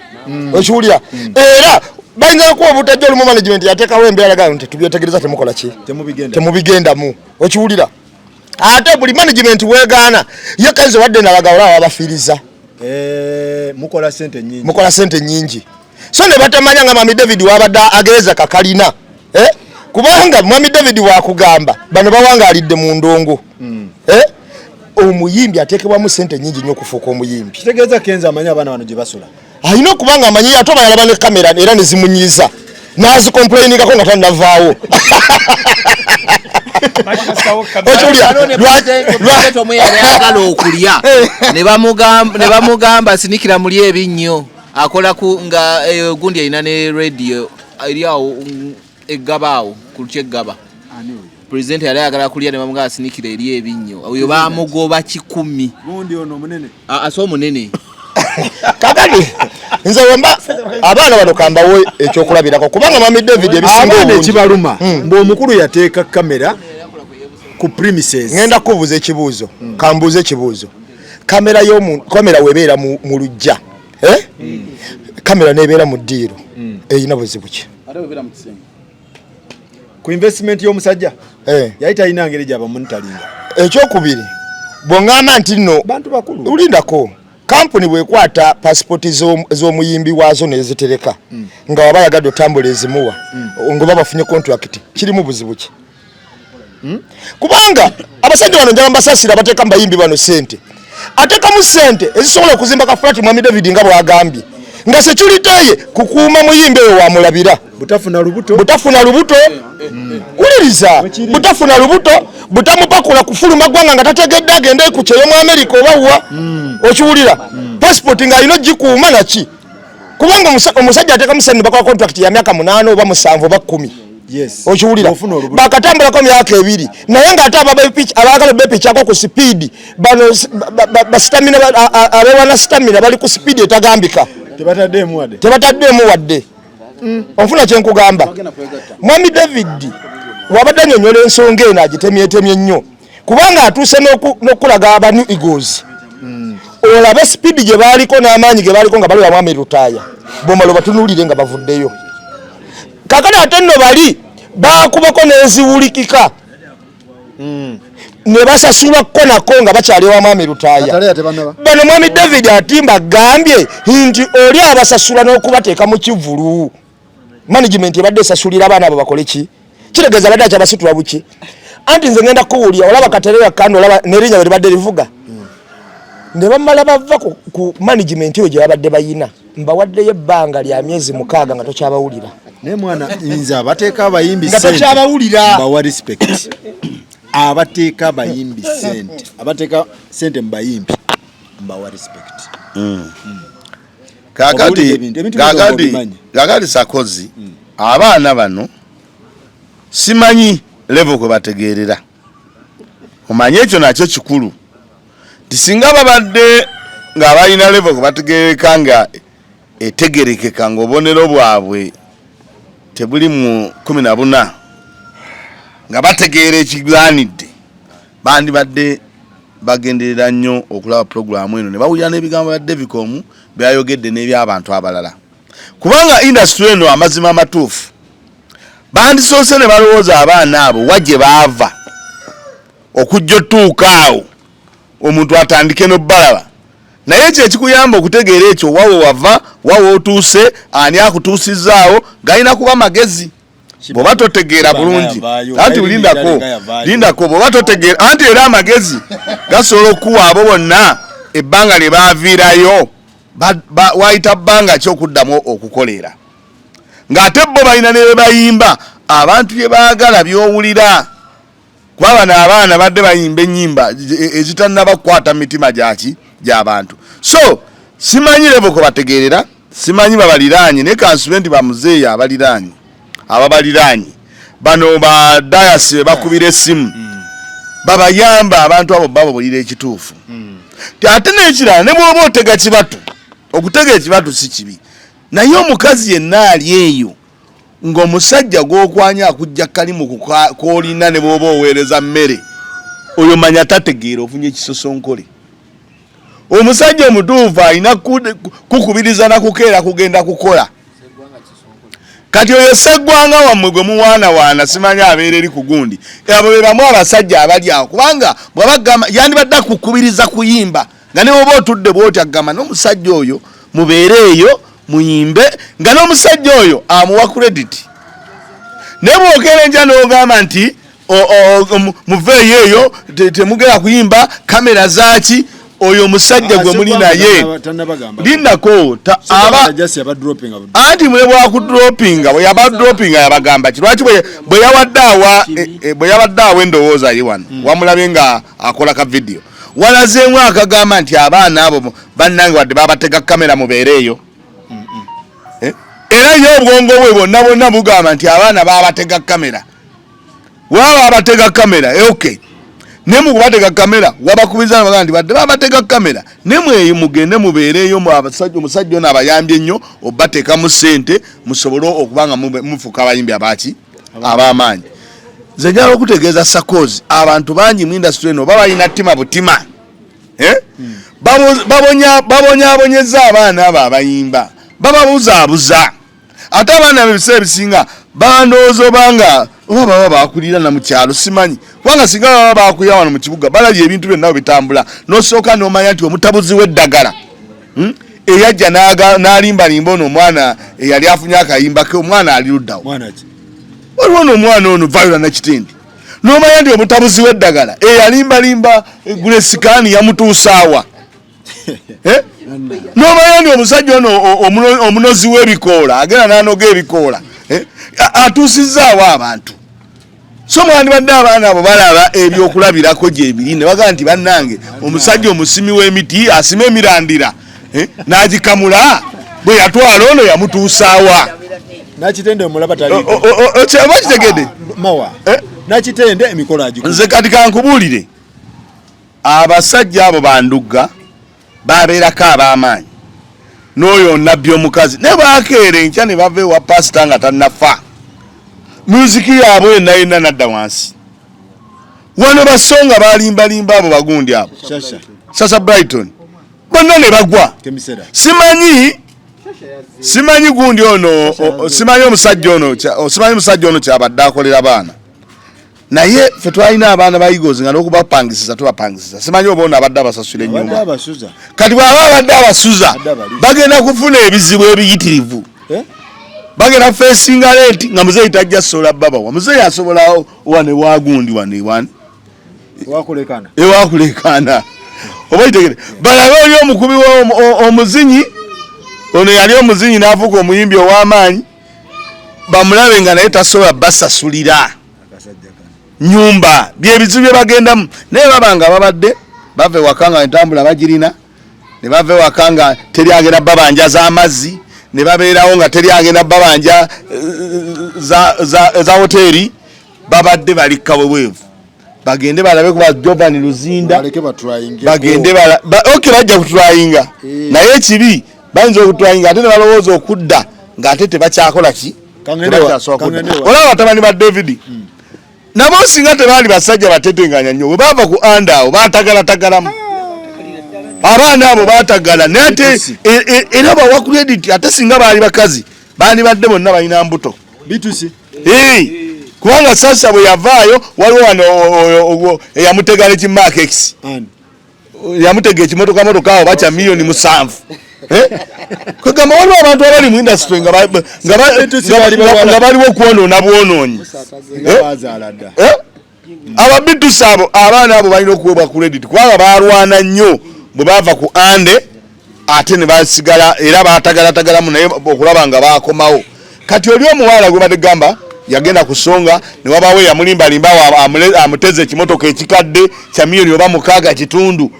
Okiwulira? Era bayinza okuba obutajja olumu management yateekawo embeera laga nti tubyetegereza temukola ki? Temubigenda. Temubigendamu. Okiwulira? Ate buli management weegaana, ye Kenzo wadde nalaga olaba babafiiriza. Mukola ssente nnyingi. Mukola ssente nnyingi. So ne batamanya nga Mwami David wabadde agereza kakalina. Kubanga Mwami David wakugamba bano bawangaalidde mu ndongo. Omuyimbi ateekebwamu ssente nnyingi nnyo okufuuka omuyimbi. Kitegeeza Kenzo amanyi abaana bano gye basula. Alina okuba nga amanyi ate oba yalaba ne kamera era ne zimunyiiza n'azikomplainingako nga tannavaawo. Okiwulira? Omu yali ayagala okulya ne bamugamba sinikira muli ebinnyo akola ku nga gundi alina ne radio eri awo eggaba awo ku lukyeggaba. President yali ayagala kulya ne bamugamba sinikira eri ebinnyo, oyo bamugoba 1,000. Gundi ono omunene. Ase omunene. Kakati nze wemba abaana bano kambawe ekyokulabirako kubanga Mwami David ebisinga abaana obungi ekibaluma mbu omukulu yateeka kamera ku premises. Ngenda kubuuza ekibuuzo, kambuuze ekibuuzo. Kamera y'omu kamera webeera mu luggya, eh? Kamera nebeera mu ddiiro, erina buzibu ki? Ate webeera mu kisenge. Ku investment y'omusajja yali talina ngeri gy'abamonitaringa. Ekyokubiri, bw'oŋŋamba nti nno bantu bakulu ulindako kampuni bw'ekwata pasipooti z'omuyimbi waazo nezitereka nga waba ayagadde otambula ezimuwa nga bafunye contract, kirimu buzibu ki? Kubanga abasajja bano njala mbasasira, bateeka mu bayimbi bano sente, ateekamu sente ezisobola okuzimba ka flat. Mwami David nga bw'agambye nga security ye kukuuma muyimbi oyo wamulabira butafuna lubuto, butafuna lubuto, wuliriza, butafuna lubuto, butamupakula kufuluma ggwanga nga tategedde agende ku kyeyo mu America oba wa. Okiwulira? Passport ng'alina ogikuuma naki, kubanga omusajja ateekamu sente bakola contract ya myaka 8 oba 7 oba 10. Okiwulira? Ofuna olubuto. Bakatambulako myaka 2 naye ng'ate abaagala bepikyako ku sipiidi bano basitamina abewana stamina bali ku sipiidi etagambika, tebataddeemu wadde, tebataddeemu wadde. Onfuna kyenkugamba? Mwami David wabadde annyonnyola ensonga eno agitemyetemye nnyo kubanga atuuse n'okulaga aba New Eagles, olabe sipiidi gye baaliko n'amaanyi ge baaliko nga bali wa Mwami Lutaaya, bomala obatunuulire nga bavuddeyo. Kakati ate nno bali baakubako n'eziwulikika ne basasulwako nako nga bakyali wa Mwami Lutaaya. Kataleya tebannaba. Bano Mwami David Atimba agambye nti oli abasasula n'okubateeka mu kivvulu, management ebadde esasulira abaana abo bakole ki? Kitegeeza abadde akyabasitula buki? Anti nze ngenda kukuwulira, olaba Katereya kandi olaba n'erinnya bwe libadde livuga ne bamala bava ku management eyo gye babadde bayina, mbawaddeyo ebbanga lya myezi 6 nga tokyabawulira. Naye mwana nze abateeka abayimbi Nga sente tokyabawulira. mbawa respect. Abateeka abayimbi sente, abateeka sente mu bayimbi mbawa respect. Kakati Obuwulira ebintu, ebintu bino obimanyi. Kakati Sakozi, abaana bano simanyi level kwe bategeerera. Omanye ekyo nakyo kikulu nti singa babadde nga balina level kwe bategeereka nga etegerekeka ng'obubonero bwabwe tebuli mu 14 nga bategeera ekigwanidde, bandibadde bagenderera nnyo okulaba pulogulaamu eno ne bawulira n'ebigambo bya Devicom byayogedde n'ebyabantu abalala, kubanga industry eno amazima amatuufu bandisoose ne balowooza abaana abo wa gye baava okujja otuuka awo omuntu atandike n'obbalaba. Naye ekyo ekikuyamba okutegeera ekyo wawe wava, wawe otuuse, ani akutuusizaawo, galina kuba magezi. Bw'oba totegeera bulungi, Yavaayo. anti lindako, lindako, bw'oba totegeera, anti era amagezi gasobola okukuwa abo bonna ebbanga lye baaviirayo, wayita bbanga ki okuddamu okukolera ng'ate bo balina ne bye bayimba abantu bye baagala by'owulira, kuba bano abaana badde bayimba ennyimba ezitannaba kukwata mitima gyaki gy'abantu. So simanyi level kwe bategeerera, simanyi babaliraanye, naye kansube nti bamuzeeyi abaliraanye, ababaliraanye bano ba dayasi be bakubira essimu babayamba abantu abo bababulira ekituufu. Ti ate n'ekirala, ne bw'oba otega kibatu, okutega ekibatu si kibi, naye omukazi yenna ali eyo ng'omusajja gw'okwanya akujja kalimu k'olina ne bw'oba oweereza mmere, oyo manya tategeera, ofunye ekisosonkole. Omusajja omutuufu alina kukubiriza na kukeera kugenda kukola. Kati oyo sseggwanga wammwe gwe muwaanawaana simanyi abeera eri ku gundi, abo be bamu abasajja abali awo, kubanga bw'aba agamba yandibadde akukubiriza kuyimba nga ne bw'oba otudde bw'oti agamba n'omusajja oyo mubeere eyo muyimbe, nga n'omusajja oyo amuwa credit. Naye bw'okeera enkya n'ogamba nti muveeyo eyo temugenda kuyimba, kamera zaaki? Oyo omusajja gwe muli naye lindako anti mwe bwakudropinga bwe yabadropinga yabagamba ki? Lwaki bwe yabadde awa bwe yabadde awa endowooza ye wano wamulabye nga akola ka vidiyo walazeemu akagamba nti abaana abo bannange wadde babatega kamera mubeereeyo. Era ye obwongo bwe bwonna bwonna bugamba nti abaana babatega kamera. Waba abatega kamera, okay, ne mu kubatega kamera wabakubiza nabagamba nti badde babatega kamera ne mweyo mugende mubeereeyo abasajja omusajja ono abayambye nnyo obateekamu ssente musobole okuba nga mufuuka abayimbi abaki ab'amaanyi. Nze njagala okutegeeza sakozi abantu bangi mu industry eno oba balina ttima butima, eh? Babonyaabonyeza abaana abo abayimba, bababuzaabuza. Ate abaana abo ebiseera ebisinga bandowooza obanga oba baba bakulira na mu kyalo simanyi, kubanga singa baba bakulira wano mu kibuga balabye ebintu byonna bwe bitambula, n'osooka n'omanya nti omutabuzi w'eddagala eyajja n'alimbalimba ono omwana eyali afunye akayimba ke, omwana ali luddawo. Waliwo ono omwana ono Viola Nakitende, n'omanya nti omutabuzi w'eddagala eyalimbalimba Grace Khan yamutuusaawa. N'omanya nti omusajja ono omunozi w'ebikoola agenda n'anoga ebikoola, atuusizzaawo abantu. So mwandibadde abaana abo balaba ebyokulabirako gyebiri ne bagamba nti bannange omusajja omusimi w'emiti asima emirandira, n'agikamula bwe yatwala ono yamutuusaawa. Nakitende omulaba tali. Oba kitegedde? Mawa. Nakitende emikolo agikuba. Nze kati kankubuulire, abasajja abo bandugga babeerako ab'amaanyi n'oyo nabbi omukazi ne bakeera enkya ne bava ewa pasita nga tannafa, muziki yaabwe yenna yenna nadda wansi. Wano basonga balimbalimba abo bagundi abo Sasa Brighton bonna ne bagwa. Simanyi gundi ono, simanyi omusajja ono, simanyi omusajja ono kyabadde akolera baana, naye ffe twalina abaana ba Eagles nga n'okubapangisiza tubapangisiza, simanyi oba ono abadde abasasula ennyumba. Kati bw'aba abadde abasuza bagenda kufuna ebizibu ebiyitirivu, bagenda feesinga leeti nga muzeeyi tajja sola babawa. Muzeeyi asobola wane wagundi wane wani ewakulekana oba itegere balabe oli omukubi omuzinyi ono yali omuzinyi n'afuuka omuyimbi ow'amaanyi, bamulabe nga naye tasobola basasulira nyumba. Byebizibu bye bagendamu, naye baba nga babadde bava ewaka nga entambula bagirina, ne bava ewaka nga teri agenda babanja z'amazzi, ne babeerawo nga teri agenda babanja za hoteeri, babadde bali kaweweevu. Bagende balabe kuba Jovan Luzinda, bagende okay, bajja kutryinga, naye ekibi bayinza okutryinga ate ne balowooza okudda ng'ate tebakyakola ki, olaba batabani ba David nabo singa tebaali basajja batetenganya nnyo, bwe baava ku anda awo baatagalaatagalamu abaana abo baatagala, naye ate era bawa credit. Ate singa baali bakazi bandibadde bonna balina mbuto, kubanga Sasa bwe yavaayo waliwo wano eyamutega ne kimark X yamutega ekimotoka motoka awo bakya 7,000,000. Kwegamba waliwo abantu abali mu industry nga baliwo okwonoona bwonoonyi. Ababitusi abo abaana abo balina okuweebwa credit kubanga balwana nnyo bwe bava ku ande ate ne basigala era baatagalatagalamu naye okulaba nga bakomawo. Kati oli omuwala gwe badde gamba yagenda kusonga ne wabaawo eyamulimbalimba amuteze ekimotoka ekikadde kya 6.5 million,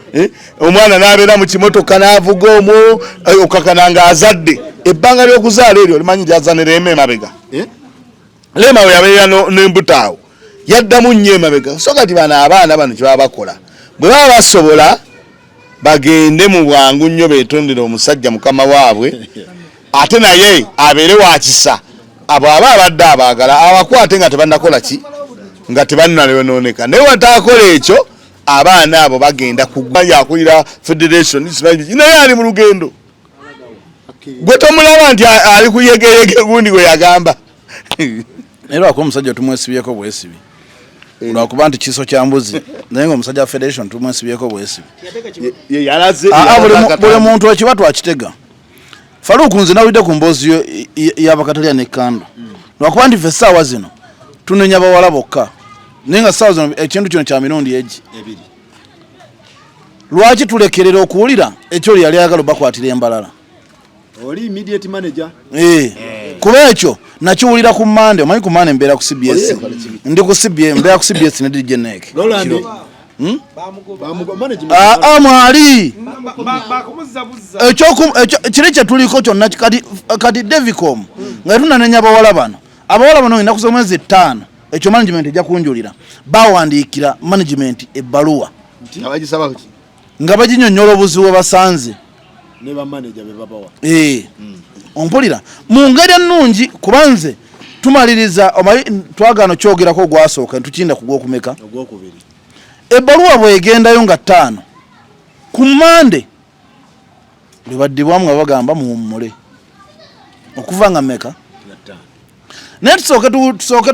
omwana n'abeera mu kimotoka n'avuga omwo, okakana ng'azadde. Ebbanga ly'okuzaala eryo limanyi lyaza ne Rema emabega. Rema we yabeera n'embuto awo yaddamu nnyo emabega. So kati bano abaana bano kye baba bakola, bwe baba basobola bagende mu bwangu nnyo beetondere omusajja mukama waabwe, ate naye abeere wa kisa, abo aba abadde abaagala abakwate nga tebannakola ki, nga tebannalyonooneka. Naye wataakola ekyo abaana abo bagenda kugwa. Yakulira federation naye ali mu lugendo, gwe tomulaba nti ali kuyegeyege gundi gwe yagamba. Naye lwakuba omusajja tumwesibyeko bwesibi, lwakuba nti kiso kya mbuzi, naye nga omusajja wa federation tumwesibyeko bwesibi. Buli muntu ekiba twakitega. Faluku, nze nawulidde ku mboozi y'abakatalya ne Kando, lwakuba nti ffe essaawa zino tunenya bawala bokka, naye nga ssaawa zino ekintu kino kya mirundi egi. Lwaki tulekerera okuwulira ekyo oli yali ayagala obakwatira embalala? Oli immediate manager. Eh. Kuba ekyo nakiwulira ku Mande, omanyi ku Mande mbeera ku CBS. Ndi ku CBS, mbeera ku CBS ne DJ Nek. Roland. Hmm? Bamugo management. Ah, ah mwali. Ekyo kiri kye tuliko kyonna kati kati Devicom nga tunanenya abawala bano. Abawala bano ennaku z'omwezi 5 ekyo management ejja kunjulira. Bawandiikira management ebbaluwa. Nga baginyonnyola obuzibu bwe basanze. Ne ba manager be babawa. Eh. Ompulira mu ngeri ennungi kuba nze tumaliriza omanyi twagaana okyogerako ogwasooka ntukinda ku gwokumeka. Ogwokubiri. Ebbaluwa bw'egendayo nga 5 ku Mmande lwe baddibwamu nga bagamba muwummule okuva nga meka naye tusooke tusooke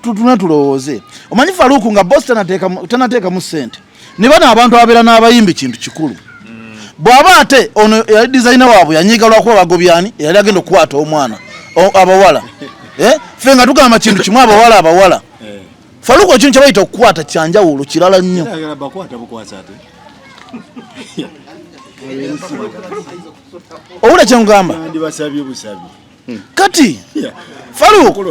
tutune tulowooze. Omanyi Faruku nga boss tanateekamu ssente ne bano abantu ababeera n'abayimbi kintu kikulu. Bw'aba ate ono yali designer waabwe yanyiiga lwakuba bagobyani yali agenda okukwata omwana abawala ffe nga tugamba kintu kimu abawala abawala. Faruku ekintu kye bayita okukwata kyanjawulo kirala nnyo. Owulira kye nkugamba? Kati Faruku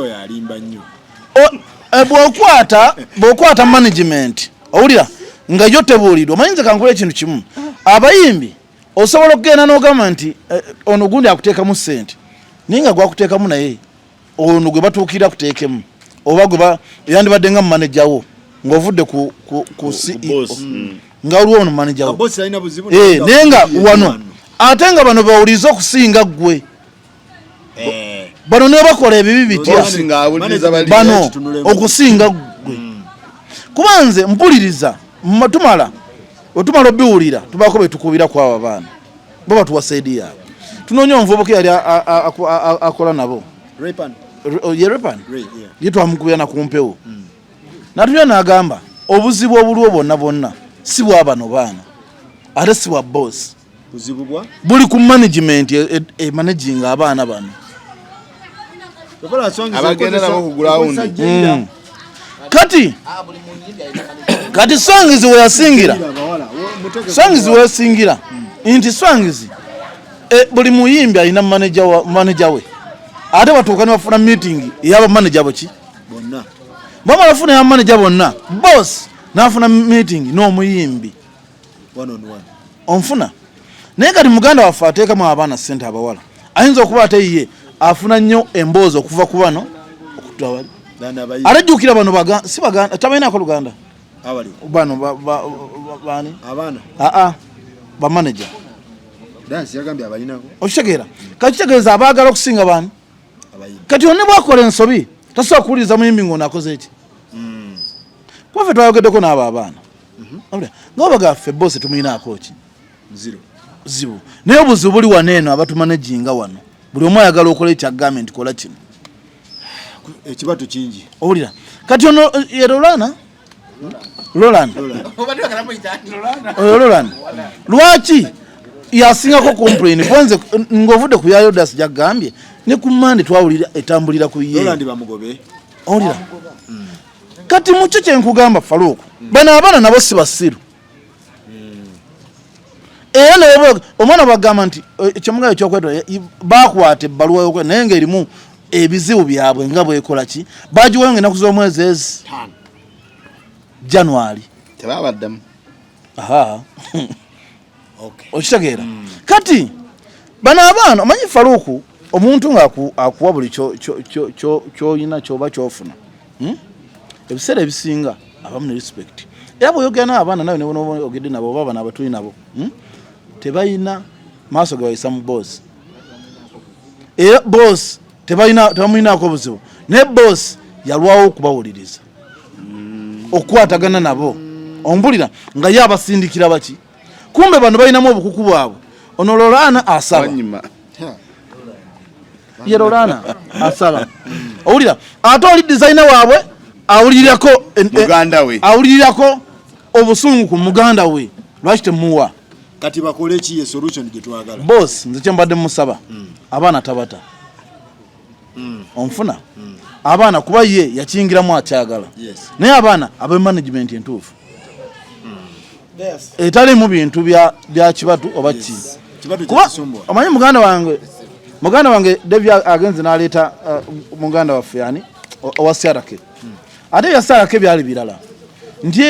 bw'okwata management owulira nga yo tebuulidwa. Omanyi nze kankula ekintu kimu, abayimbi osobola okugenda n'ogamba nti ono gundi akuteekamu ssente naye nga gwakuteekamu naye ono gwe batuukirira kuteekemu oba gwe yandibadde nga manager wo ng'ovudde ku CEO nga waliwo ono manager wo naye nga wano ate nga bano bawulize okusinga ggwe. Bano ne bakola ebibi bitya bano okusinga ggwe. Kuba nze mpuliriza tumala otumala obiwulira tubaako be tukubira ku abo abaana bo batuwa saidi yaabwe. Tunoonya omuvubuka yali akola nabo ye Repan ye twamukubira na ku mpewo natunya n'agamba obuzibu obuliwo bwonna bwonna si bwa bano baana ate si bwa boss. Buli ku management emanaginga abaana bano. Kati kati Swangizi we yasingira, Swangizi we yasingira nti Swangizi buli muyimbi alina manager we ate batuuka ne bafuna meeting ey'aba manager boki bonna bamala funa ya manager bonna boss n'afuna meeting n'omuyimbi onfuna. Naye kati muganda waffe ateekamu abaana ssente abawala ayinza okuba ate ye afuna nnyo emboozi okuva ku bano okutula bali. Ate jjukira bano si Baganda, tabalinaako Luganda bano baani aa bamaneja okitegeera. Kati kitegeeza abaagala okusinga baani. Kati one bwakola ensobi tasobola kuwuliriza muyimbi ng'ono akoze eki. Kuba ffe twayogeddeko n'abo abaana nga babaga ffe bosi tumuyinaako ki zibu, naye obuzibu buli wano eno abatumanejinga wano buli omu ayagala okola ekyagambye nti kola kino ekibatu kingi. Owulira kati ono ye Rolana Roland oyo Roland lwaki yasingako complain kwanze ng'ovudde ku ya Yodas gyagambye ne ku Mande twawulira etambulira ku ye Roland bamugobe. Owulira kati mukyo kye nkugamba Faruku, bano abaana nabo si basiru. Era naye omwana bagamba nti ekyomugayo ekyokwetwa bakwata ebbaluwa yokwe naye ng'erimu ebizibu byabwe nga bwekola ki bagiwayo ng'ennaku z'omwezi ezi January tebabaddamu. Aha. Okitegeera. Kati bano abaana omanyi Faruku omuntu nga akuwa buli ky'olina kyoba ky'ofuna ebiseera ebisinga abamu ne respect. Era bw'oyogera n'abaana nawe ne bw'oba oyogedde nabo oba bano abatuli nabo tebalina maaso ge bayisa mu boss. Era boss tebamulinaako obuzibu naye boss yalwawo okubawuliriza okukwatagana nabo. Ompulira nga ye abasindikira baki kumbe bano balinamu obukuku bwabwe. Ono Lolana asaba ye Lolana asaba owulira ate oli designer waabwe awulirirako muganda we awulirirako obusungu ku muganda we lwaki temuwa. Kati bakole ki ye solution gye twagala? Boss nze kye mbadde musaba abaana tabata. Onfuna abaana kuba ye yakingiramu akyagala. Naye abaana abe management entuufu. Etalimu bintu bya kibatu oba ki. Kuba omanyi muganda wange Devi agenze n'aleeta muganda waffe yani owa Sarake. Ate ebya Sarake byali birala, nti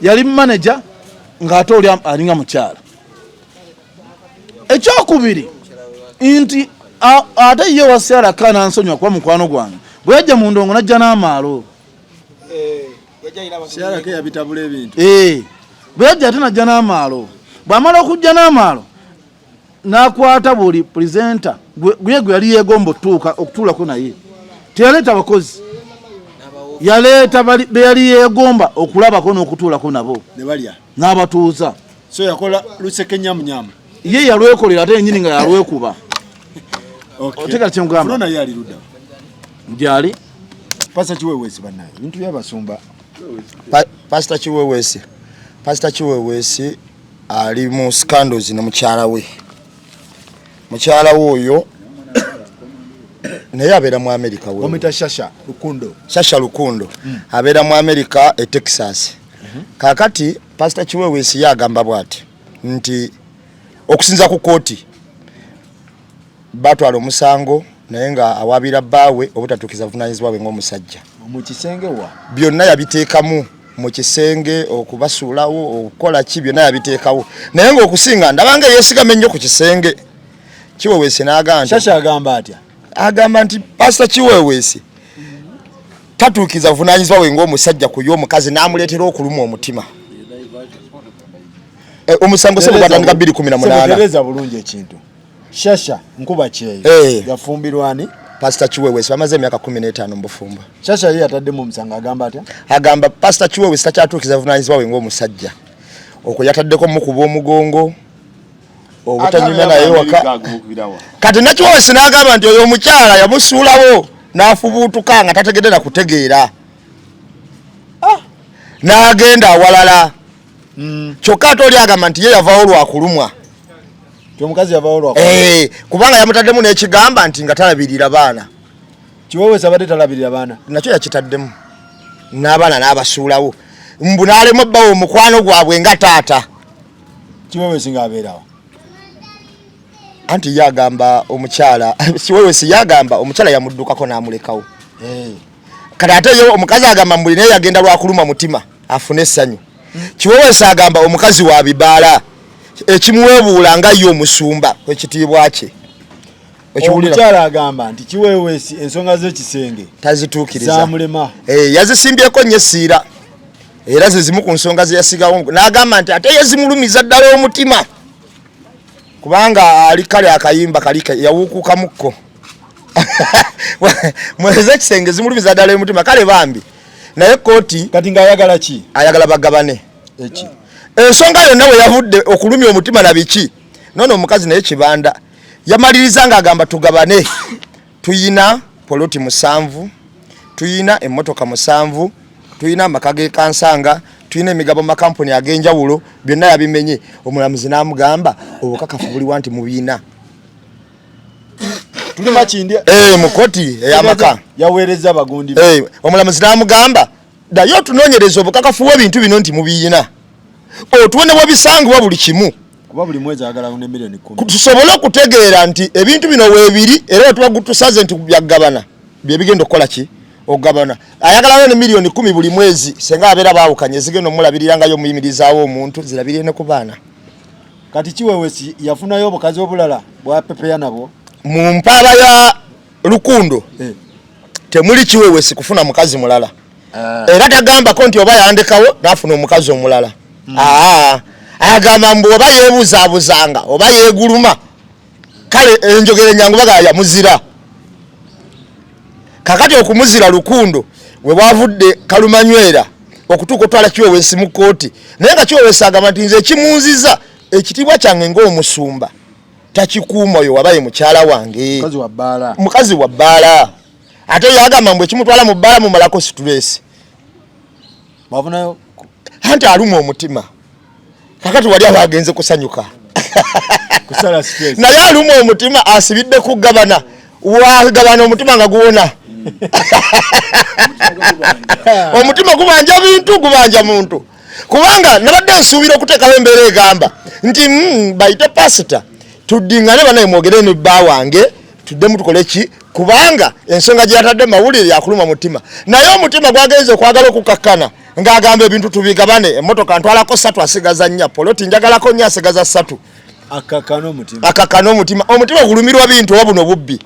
yali manager ng'ate oli alinga mukyala. Ekyokubiri nti ate ye wa Sarake anansonyiwa kuba mukwano gwange, bwe yajja mu ndongo najja n'amaalo. Sarake yabitabula ebintu. Bwe yajja ate najja n'amaalo. Bw'amala okujja n'amaalo n'akwata buli presenter gwe gwe yali yeegomba otuuka okutuulako naye. Teyaleeta bakozi, yaleeta be yali yeegomba okulabako n'okutuulako nabo. Ne balya. N'abatuuza. So yakola luseke nyamunyamu. Ye yalwekolera ate yenyini nga yalwekuba. Otegera kyengamba? Flona ye ali ludda? Gyali. Pastor Kiweweesi, bannaye, ebintu by'abasumba. Pastor Kiweweesi, Pastor Kiweweesi ali mu scandals ne mukyala we. Mukyala we oyo naye abeera mu America we. Bamuyita Shasha Lukundo. Shasha Lukundo abeera mu America e Texas. Kakati Pastor Kiweweesi ye agamba bw'ati nti okusinza ku kooti batwala omusango naye nga awabira bbaawe obutatuukiza buvunaanyizibwa bwe ng'omusajja. Mu kisenge wa? Byonna yabiteekamu mu kisenge, okubasuulawo, okukola ki, byonna yabiteekawo, naye ng'okusinga ndabanga yeesigama ennyo ku kisenge. Kiweweesi n'agamba nti Shasha agamba atya? Agamba nti Pasita Kiweweesi tatuukiza buvunaanyizibwa bwe ng'omusajja ku y'omukazi, n'amuleetera okuluma omutima. Omusango se gwatandika 2018. Tereza bulungi ekintu. Shasha nkuba kyeyo yafumbirwa ani? Pasita Kiweweesi. Bamaze emyaka 15 mu bufumbo. Shasha ye yataddemu omusango, agamba atya? Agamba Pasita Kiweweesi takyatuukiza buvunaanyizibwa bwe ng'omusajja. Okwo yataddeko mukuba omugongo, obutanyumya naye waka. Kati Nakiweweesi n'agamba nti oyo omukyala yamusuulawo n'afubuutuka nga tategedde na kutegeera, n'agenda awalala. Kyokka ate oli agamba nti ye yavaawo lwakulumwa. Ti omukazi yavaawo lwa Kubanga yamutaddemu n'ekigamba nti nga talabirira baana. Kiweweesi abadde talabirira baana? Nakyo yakitaddemu, n'abaana n'abasuulawo, mbu n'alema obbawo omukwano gwabwe nga taata. Kiweweesi ng'abeerawo? Anti ye agamba omukyala Kiweweesi yagamba omukyala yamuddukako n'amulekawo. Kati ate ye omukazi agamba mbuli naye yagenda lwakuluma mutima afune essanyu. Kiweweesi agamba omukazi wa bibaala, ekimuweebuula nga ye omusumba ekitiibwa kye. Ekiwulira? Omukyala agamba nti Kiweweesi ensonga z'ekisenge tazituukiriza. Zamulema. Yazisimbyeko nnyo essiira, era ze zimu ku nsonga ze yasigawo, n'agamba nti ate ye zimulumiza ddala omutima kubanga ali kale akayimba kali yawuukukamukko mweze ekisenge zimulumiza ddala omutima. Kale bambi, naye kooti Kati ng'ayagala ki? Ayagala bagabane. Eki? Ensonga yonna we yavudde okulumya omutima na biki nono. Omukazi naye kibanda yamaliriza ng'agamba tugabane, tuyina poloti 7, tuyina emmotoka 7, tuyina amaka g'ekansanga, tuyina emigabo mu makampuni ag'enjawulo. Byonna yabimenye. Omulamuzi n'amugamba obukakafu buliwa nti mubiina? Tuli Makindye. Mu kooti ey'amaka. Yaweereza abagundi. Omulamuzi n'amugamba ddayo otunoonyereza obukakafu bw'ebintu bino nti mubiyina, otuwe ne bwebisangibwa buli kimu. Kuba buli mwezi ayagala ne miliyoni 10. Tusobole okutegeera nti ebintu bino weebiri, era wetuba gutusaze nti byagabana byebigenda okukola ki okugabana. Ayagalayo ne miliyoni 10 buli mwezi, senga abeera baawukanye, zigenda omulabirira nga yomuyimirizaawo omuntu, zirabirire ne ku baana. Kati Kiweweesi yafunayo obukazi obulala bwapepeya nabwo? Mu mpaaba ya Lukundo temuli Kiwewesi kufuna mukazi mulala, era tagambako nti oba yandekawo n'afuna omukazi omulala. Aa, agamba mbu oba yeebuzaabuzanga oba yeeguluma, kale enjogera enyangu bagala yamuzira. Kakati okumuzira Lukundo we bwavudde kalumanywera okutuuka otwala Kiwewesi mu kooti, naye nga Kiwewesi agamba nti nze ekimunziza ekitiibwa kyange ng'omusumba takikuuma, oyo wabaye mukyala wange. Mukazi wa bbaala. Mukazi wa bbaala. Ate yagamba mbu ekimutwala mu bbaala mumalako stress. Bafunayo? Anti aluma omutima. Kakati wali aba agenze kusanyuka. Kusala stress. Naye aluma omutima, asibidde kugabana, wagabana omutima nga guwona. Omutima gubanja bintu, gubanja muntu. Kubanga nabadde nsuubira okuteekawo embeera egamba nti bayite pasita tuddingane banaye mwogere ne bba wange tuddemu tukole ki, kubanga ensonga gye yatadde mawulire yakuluma mutima. Naye omutima gwagenze okwagala okukakkana ng'agamba ebintu tubigabane, emmotoka ntwalako 3 asigaza 4, poloti njagalako 4 asigaza 3. Akakkana omutima. Akakkana omutima. Omutima gulumirwa bintu oba buno bubbi.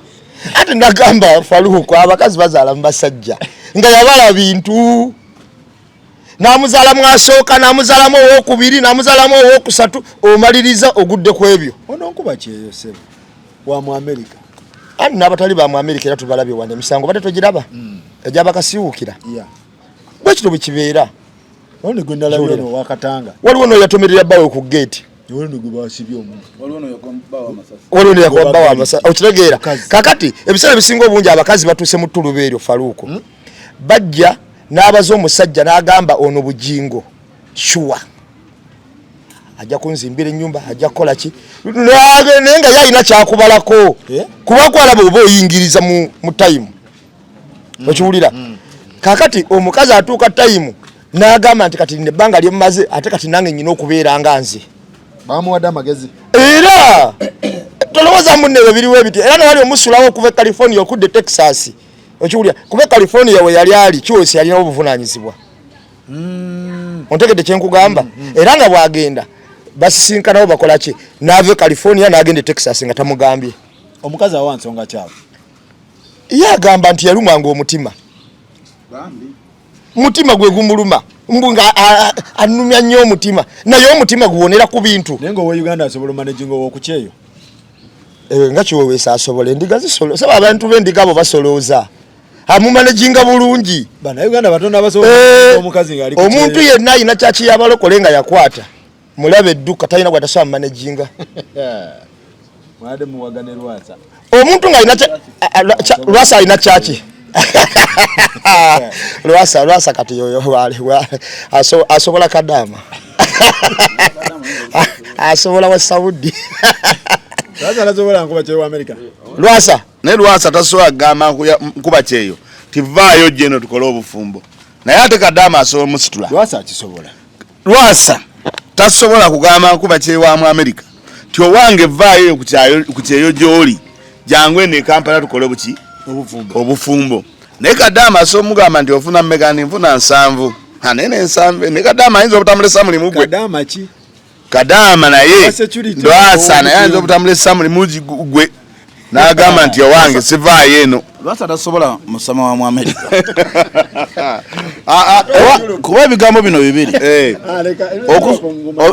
Ate nagamba Faruku abakazi bazaala mu basajja nga yabala bintu, n'amuzaalamu asooka, n'amuzaalamu owokubiri, n'amuzaalamu owokusatu, omaliriza ogudde ku ebyo. Ono nkuba kyeyo ssebo wa mu Amerika. Anti n'abatali ba mu Amerika era tubalabye wano emisango badde togiraba egy'abakasiwuukira. Bwe kityo bwe kibeera. Ono gwe nalabye ono owa Katanga. Waliwo n'oyo yatomerera bbawe ku gate. Waliwo gwe basibye omuntu. Waliwo n'oyo yakuba bbawe amasasi. Okitegeera? Kaakati ebiseera ebisinga obungi abakazi batuuse mu ttuluba eryo Faruku. Bajja n'abaza omusajja n'agamba ono Bugingo sure ajja kunzimbira ennyumba, ajja kukola ki, naye nga ye alina kyakubalako kuba kwalaba oba oyingiriza mu tayimu. Okiwulira? Kaakati omukazi atuuka tayimu n'agamba nti kati nina ebbanga lye mmaze, ate kati nange nnyina okubeera nga nze. Bamuwadde amagezi. Era tolowooza munne bwe biriwo ebiti. Era newali omusulawo okuva e California okudda e Texas. Okiwulira? Kuba e California we yali ali, Kiweesi yalinawo obuvunaanyizibwa. Ontegedde kye nkugamba? Era nga bw'agenda basisinkanawo bakola ki? N'ava e California n'agenda e Texas nga tamugambye. Omukazi awa nsonga kyabwe. Ye agamba nti yalumwanga omutima. Mutima gwe gumuluma. Mbu nga anumya nnyo omutima. Naye omutima guwonera ku bintu. Naye ng'owe Uganda asobola omanaginga ow'okukyeyo. Nga kiweweesa asobola, endiga zisolo. Saba abantu b'endiga abo basolooza. Amumanaginga bulungi. Bannayuganda batono abasobola omukazi ng'ali ku Omuntu kyeyo. yenna alina kyaki y'abalokole nga yakwata. Mulabe edduka talina gw'atasobola mumanaginga. Mwadde muwagane Lwasa. Omuntu ng'alina Lwasa alina kyaki? Lwasa kati yoyo asobola Kadaama. Asobola wa Saudi. Lwasa tasobola nkuba kyeyo wa America. Lwasa. Naye Lwasa tasobola kugamba nkuba kyeyo. Tivaayo jeno tukole obufumbo. Naye ate Kadaama asobola omusitula. Lwasa akisobola. Lwasa tasobola kugamba nkuba kyeyo wa mu America. Ti owange vaayo ku kyeyo gy'oli. Jangu eno e Kampala tukole buki? Obufumbo. Obufumbo. Naye Kadaama asobola omugamba nti ofuna mmeka? Nti nfuna 7. Ha, naye ne 7. Naye Kadaama ayinza obutamulesa mulimu gwe. Kadaama ki? Kadaama naye Wa security. Lwasa naye ayinza obutamulesa mulimu gwe. N'agamba nti owange sivaayo eno. Lwasa tasobola musama wa mu America. Kuba ebigambo bino bibiri.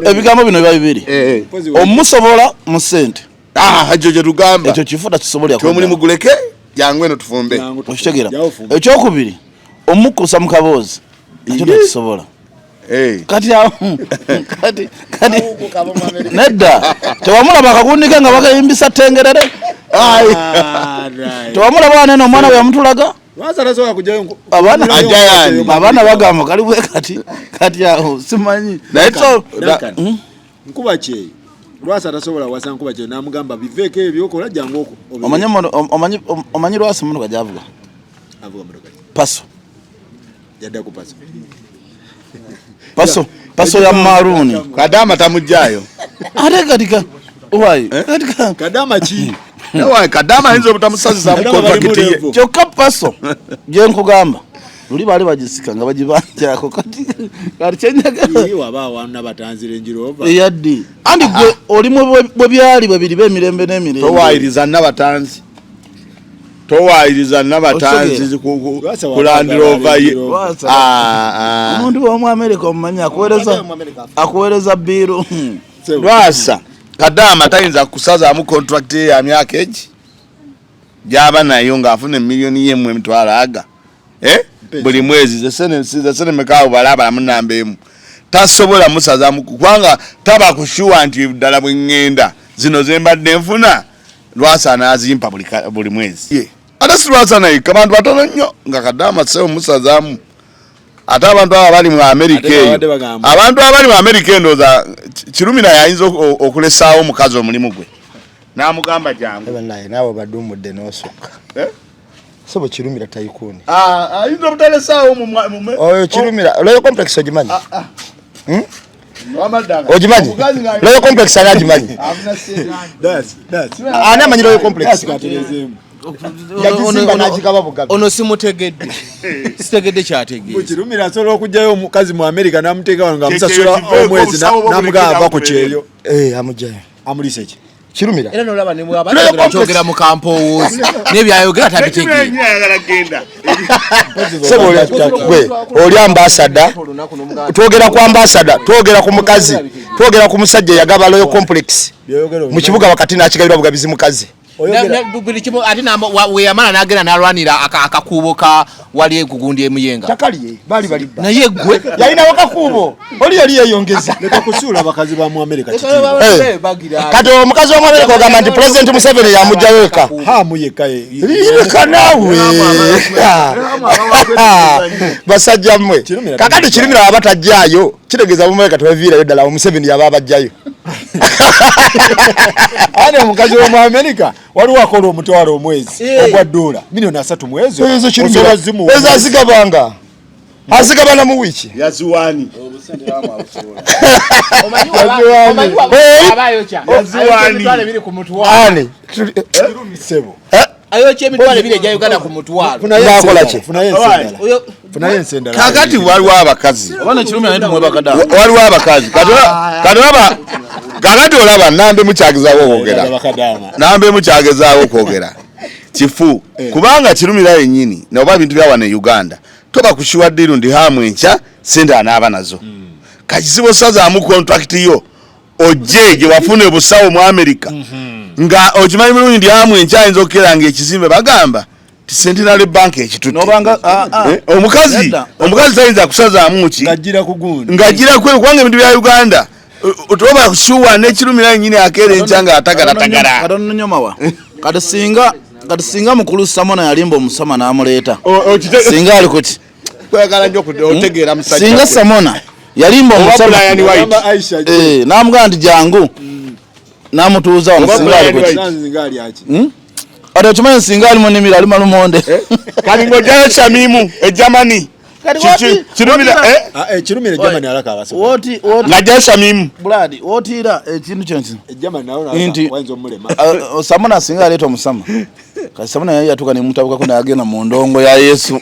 Ebigambo bino biba bibiri. Omusobola mu ssente. Ekyo kye tugamba. Ekyo kifo takisobola Ti omulimu guleke, jangu eno tufumbe. Okitegeera. Ekyokubiri, omukkusa mu kaboozi. Ekyo takisobola. Kati awo, kati, kati, nedda. Tewamulaba akakundi ke nga bakayimbisa tengerere. Tewamulaba wano eno omwana bwe yamutulaga. Abaana bagamba kali bwe kati, kati awo simanyi. Naye So, Duncan, nkuba kyeyo. Lwasa tasobola wasa nkuba kyeyo n'amugamba biveeko ebyo okola jangu oko. Omanyi Lwasa mmotoka gy'avuga? Avuga mmotoka ki? Paso. Yadda ku paso. Paso, paso ya Maroon. Kadaama tamuggyaayo. Ate kati ka, why? Kati ka. Kadaama ki? Nawe Kadaama ayinza obutamusaziza mu Kadaama bali contract ye. mulevu. Kyokka paso gye nkugamba luli baali bagisika nga bagibanjako kati kati kyenjagala. Ii, waba awaana batanzira enjirova. Eyaddi. Andi gwe oli mu bwe byali bwe biri b'emirembe n'emirembe. Towaayiriza Nabatanzi. Towaayiriza Nabatanzi Otegeera. Lwasa wa kulandira ova ye. Lwasa. Omuntu w'omu Amerika omumanyi akuweereza bbiiru. Lwasa Kadaama tayinza kusazaamu contract ye ya myaka egi gy'aba nayo ng'afuna emiliyoni ye emu emitwalo aga. Buli mwezi ze sene meka abo bala abalamu namba emu. Tasobola musazaamu kubanga taba kushuwa nti ddala bwe ŋŋenda zino ze mbadde nfuna Lwasa anaazimpa buli mwezi. Ye. Ate si Lwasa naye, abantu batono nnyo nga Kadaama ssebo musazaamu. Ate abantu abo abali mu Amerika Ate eyo, babadde bagamba. abantu abali mu Amerika eno ndowooza Kirumira yayinza okulesaawo omukazi omulimu gwe n'amugamba jangu. Eba naye naawe badumudde n'osukka. Sebo Kirumira tycoon. Ayinza obutalesaawo mu Oyo Kirumira, Royal Complex ogimanyi? Ogimanyi Royal Complex? Ani agimanyi? Ani amanyi Royal Complex? Yagizimba n'agigaba bugabi. Ono simutegedde, sitegedde kyategeeza. Kirumira asobola okugyayo omukazi mu Amerika n'amuteeka wano ng'amusasula Kye- kye- omwezi obusawo bwo n'amugamba bulekera ava ku kyeyo. Eh, amugjayo. Amulisa ki? Kirumira. Era nolaba ne bw'aba Royal ayogera Complex. kyogera mu kampoowoozi n'ebyayogera tabitegeera. Ayagala genda. Sebo, gwe oli ambasada, twogera ku ambasada, twogera ku mukazi, twogera ku musajja eyagaba Royal Complex By'oyogera mu kibuga wakati n'akigabira bugabizi mukazi. Oyogera. Buli kimu ate weyamala n'agenda n'alwanira akakuubo ka wali egugundi emuyenga. Takaliye baali balibba. Naye gwe Yalinawo kakuubo oli yali yeyongeza. Leka kusuula abakazi ba mu Amerika kitiibwa. Eh. Kati omukazi w'Omuamerika ogamba nti Pulezidenti Museveni yamugjayo eka? Haamu yekka Leka naawe, basajja mmwe. Kirumira. Kakati Kirumira aba tajjaayo, kitegeeza Abamerika tebaviirayo ddala, Museveni yaba abajjayo. Ate omukazi w'omu Amerika waliwo akola 500,000 omwezi ogwa dola 30,000,000 mwezi. Ezo Kirumira Osobola zimuwa. Ezo azigabanga, azigabana mu wiiki. Yaziwani. Ani? Sebo. Ayokya 20,000 egya Uganda ku mutwalo. Funayo Ng'akola ensi ki? endala, funayo ensi endala. Funayo ensi endala. Kakati waliwo abakazi. Oba nekirumira naye tumwebakada. Waliwo abakazi. Kati olaba, kakati olaba nambe mukyagezaako okwogera. Bakadaama. Nambe mukyagezaako okwogera kifu, kubanga Kirumira yennyini oba bintu bya wano e Uganda toba kushiwa ddiru ndi hamu enkya sente anaaba nazo. Kakizibu osazaamu contract yo ojje gye wafuna ebusawo mu America nga okimanyi bulungi ndi hamu enkya ayinza okukeera nga ekizimbe bagamba ti Centenary Bank ekitutte. Nobanga ah, ah. Eh, omukazi Nedda. omukazi tayinza kusazaamu ki Ng'ajjira ku gundi. ng'agira kwe, kubanga ebintu bya Uganda toba kushuwa n'Ekirumira yennyini akeera enkya ng'atagalatagala. Katono nyomawa. Kati singa mukulu Samona yalimba omusama n'amuleeta, singa ali kuki? Kwagala nnyo otegeera musajja Singa gwe. Samona yalimba Oba omusama Brian White. Ogamba Aisha gye. Eh, n'amugamba nti jangu, n'amutuuza wano, Oba singa ali Brian kuki? White. Nanzi ng'ali aki? Kati okimanyi singa ali mu nnimiro alima lumonde. Kati ng'ojjayo Shamimu e Germany. Kirumira eh? Ah, eh, Kirumira e Germany alaka abasobola. Woti woti Ng'ajjayo Shamimu. Brad, wotiira ekintu kino kino E Germany nawo Nti- wayinza omulema. Ah, Samona singa aleeta omusama, kati Samona yali yatuuka nemutabukako n'agenda mu ndongo ya Yesu.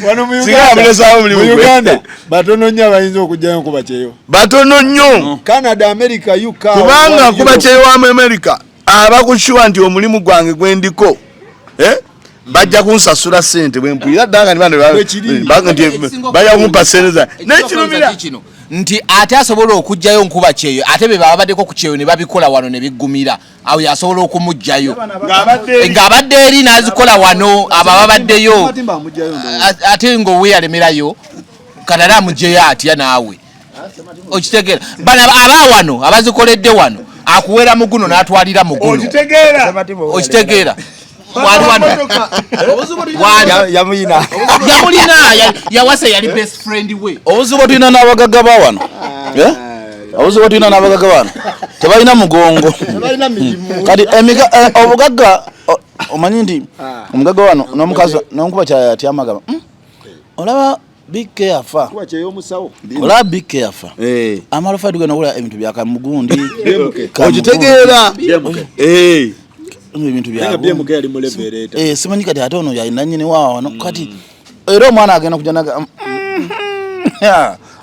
Wano mu Singa Uganda, yamulesaawo omulimu mu gwe. Uganda batono nnyo abayinza okugyayo nkuba kyeyo. Batono nnyo. Canada, America, UK. Kubanga Europe. kuba kyeyo wa mu America aba kushuwa nti omulimu gwange gwendiko, eh? Bajja kunsasula sente bwempulira ddanga nti bano Bwekiri. nti bajja kumpa sente zange n'Ekirumira. Kino nti ate asobola okugjayo nkuba kyeyo, ate be baba baddeko ku kyeyo ne babikola wano ne biggumira awo, yasobola okumugjayo. Ng'abadde eri. Ng'abadde eri n'azikola wano abo ababaddeyo. Matimba amugyayo ndowooza. Ate ng'owe yalemerayo kalala amugyeyo atya naawe okitegeera? Bano aba wano abazikoledde wano akuwera muguno n'atwalira muguno. Okitegeera. Okitegeera, wali wano wali Yamuyina. Yamulina, yawasa, yali best friend we. Obuzibu bwe tulina n'abagagga ba wano, Eh? Obuzibu bwe tulina n'abagagga ba wano, tebalina mugongo. Kati obugagga omanyi nti omugagga wano n'omukazi n'onkuba kyayatyama agamba, olaba BK yafa." Kuba kyeyo omusawo. Olaba BK yafa, Eh. amalofa tugenda okula ebintu byakamugundi. Okitegeera. Eh. Ebintu Naye nga BMK yali mu level ereeta. Eh, simanyi kati ate ono yali wa wano. Kati era omwana agenda kuja naga,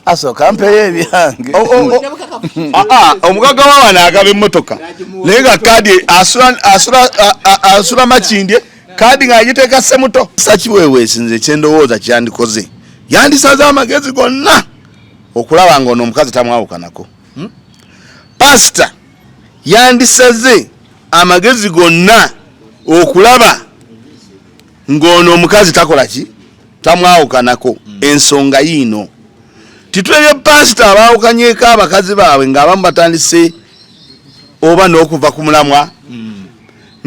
asooka mpeyo ebyange." Ah, ah, omugagga wa wano agaba emmotoka naye nga kaadi asula Makindye, kaadi ng'agiteeka Semuto sakiweweesi. Nze kyendowooza kyandikoze, yandisaze amagezi gonna okulaba nga ono omukazi tamwawukanako. Pasita yandisaze amagezi gonna okulaba ng'ono omukazi takola ki, tamwawukanako. Ensonga yiino titulabye pasita abaawukanyeko abakazi baabwe ng'abamu batandise oba n'okuva ku mulamwa,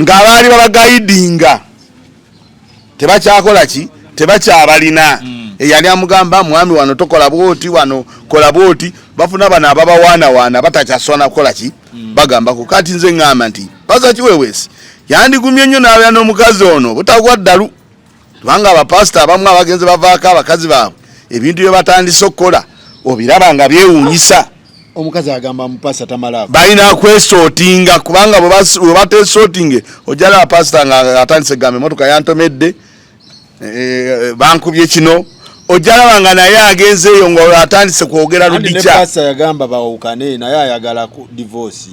ng'abaali babagayidinga tebakyakola ki, tebakyabalina. Eyali amugamba, "Mwami, wano tokola bwoti, wano kola bwoti," bafuna bano ababawaanawaana batakyaswana kukola ki, bagambako. Kati nze ŋŋamba nti pasita Kiweweesi yandigumye nnyo n'abeera n'omukazi ono butagwa ddalu, kubanga abapasita abamu abagenzi bavaako abakazi baabwe ebintu bye batandise okukola. Obiraba nga byewuunyisa. Omukazi agamba mupasa tamalaako. Balina kwesootinga kubanga bwe bateesootinge ojja laba pasita nga atandise gamba emotoka yantomedde, bankubye kino, ojja laba nga naye agenzeeyo nga atandise kwogera ludica. Pasita yagamba bawukane naye ayagala ku divorce.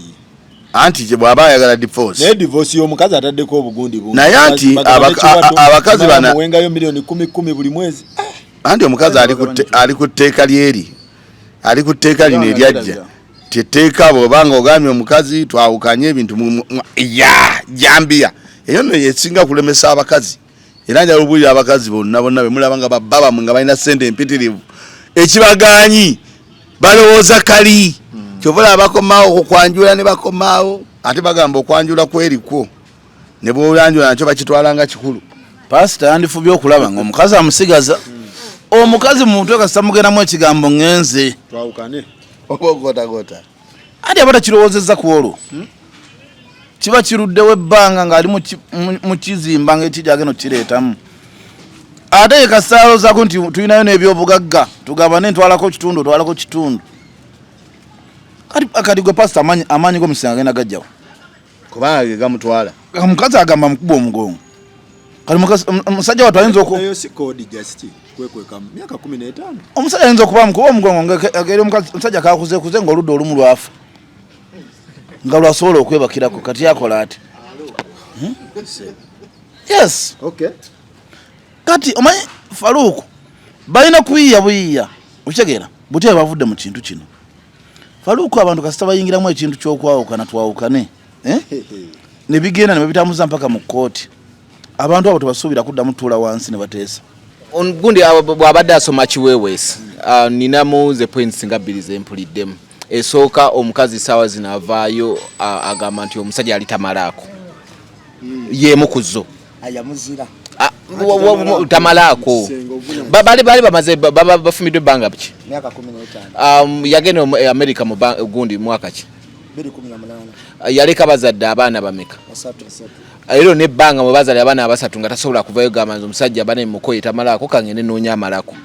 Anti gye bw'aba ayagala divorce. Naye divorce y'omukazi ataddeko obugundi bungi. Naye anti abakazi bana muwengayo milioni 10 buli mwezi. Anti omukazi ali ku tteeka lyeri. Ali ku tteeka lino eryajja. Tetteeka bw'obanga ogambye omukazi twawukanye ebintu ya jambiya. Eyo nno yesinga kulemesa abakazi. Era njagala okubuulira abakazi bonna bonna be mulaba nga babba bammwe nga balina ssente empitirivu. Ekibaganyi balowooza kali. Kyova olaba bakomaawo okukwanjula ne bakomaawo. Ate bagamba okwanjula kwerikwo. Ne bw'oyanjula nakyo bakitwala nga kikulu. Pasita yandifubye okulaba nga omukazi amusigaza. Omukazi mu mutwe kasita mugendamu ekigambo ŋŋenze. Twawukane. Oba okugotagota. Anti aba takirowoozezza ku olwo. Kiba kiruddewo ebbanga ng'ali mu kizimba ng'ekijja agenda okukireetamu. Ate ye kasita alowoozaako nti tulinayo n'ebyobugagga, tugabane ntwalako kitundu, otwalako kitundu. Kati gwe pasita amaanyi g'omusinga agenda gajjawa. Kubanga ge gamutwala. Omukazi agamba mukuba omugongo. Kati omusajja wattu ayinza oku- Eyo si code just kwekweka mu myaka 15. Omusajja ayinza okuba mukuba omugongo nga omusajja kakuzekuze ng'oludda olumu lwafa. Nga lwasobola okwebakirako kati yakola ati. Yes. Okay. Kati omanyi Farouk balina kuyiiya buyiiya. Okitegeera? Butya bavudde mu kintu kino. Farouk abantu kasita bayingiramu ekintu ky'okwawukana twawukane. Ne bigenda ne babitambuza mpaka mu kkooti. Abantu abo tebasuubira kuddamu tuula wansi ne bateesa. Gundi bw'abadde asoma kiweeweesi, ninamu ze points nga bbiri ze mpuliddemu. Esooka omukazi ssaawa zino avaayo agamba nti omusajja yali tamalaako. Y'emu ku zo. Ayamuzira. Tamalaako. Bali bamaze bafumiddwa ebbanga ki? Myaka 15. Yagenda mu America mu gundi mwaka ki? 2018. Yaleka bazadde abaana bameka? Basatu. Era n'ebbanga mwe bazadde abaana abasatu nga tasobola kuvayo gamba nti omusajja bane mukoye tamalaako kangende nnoonya amalako.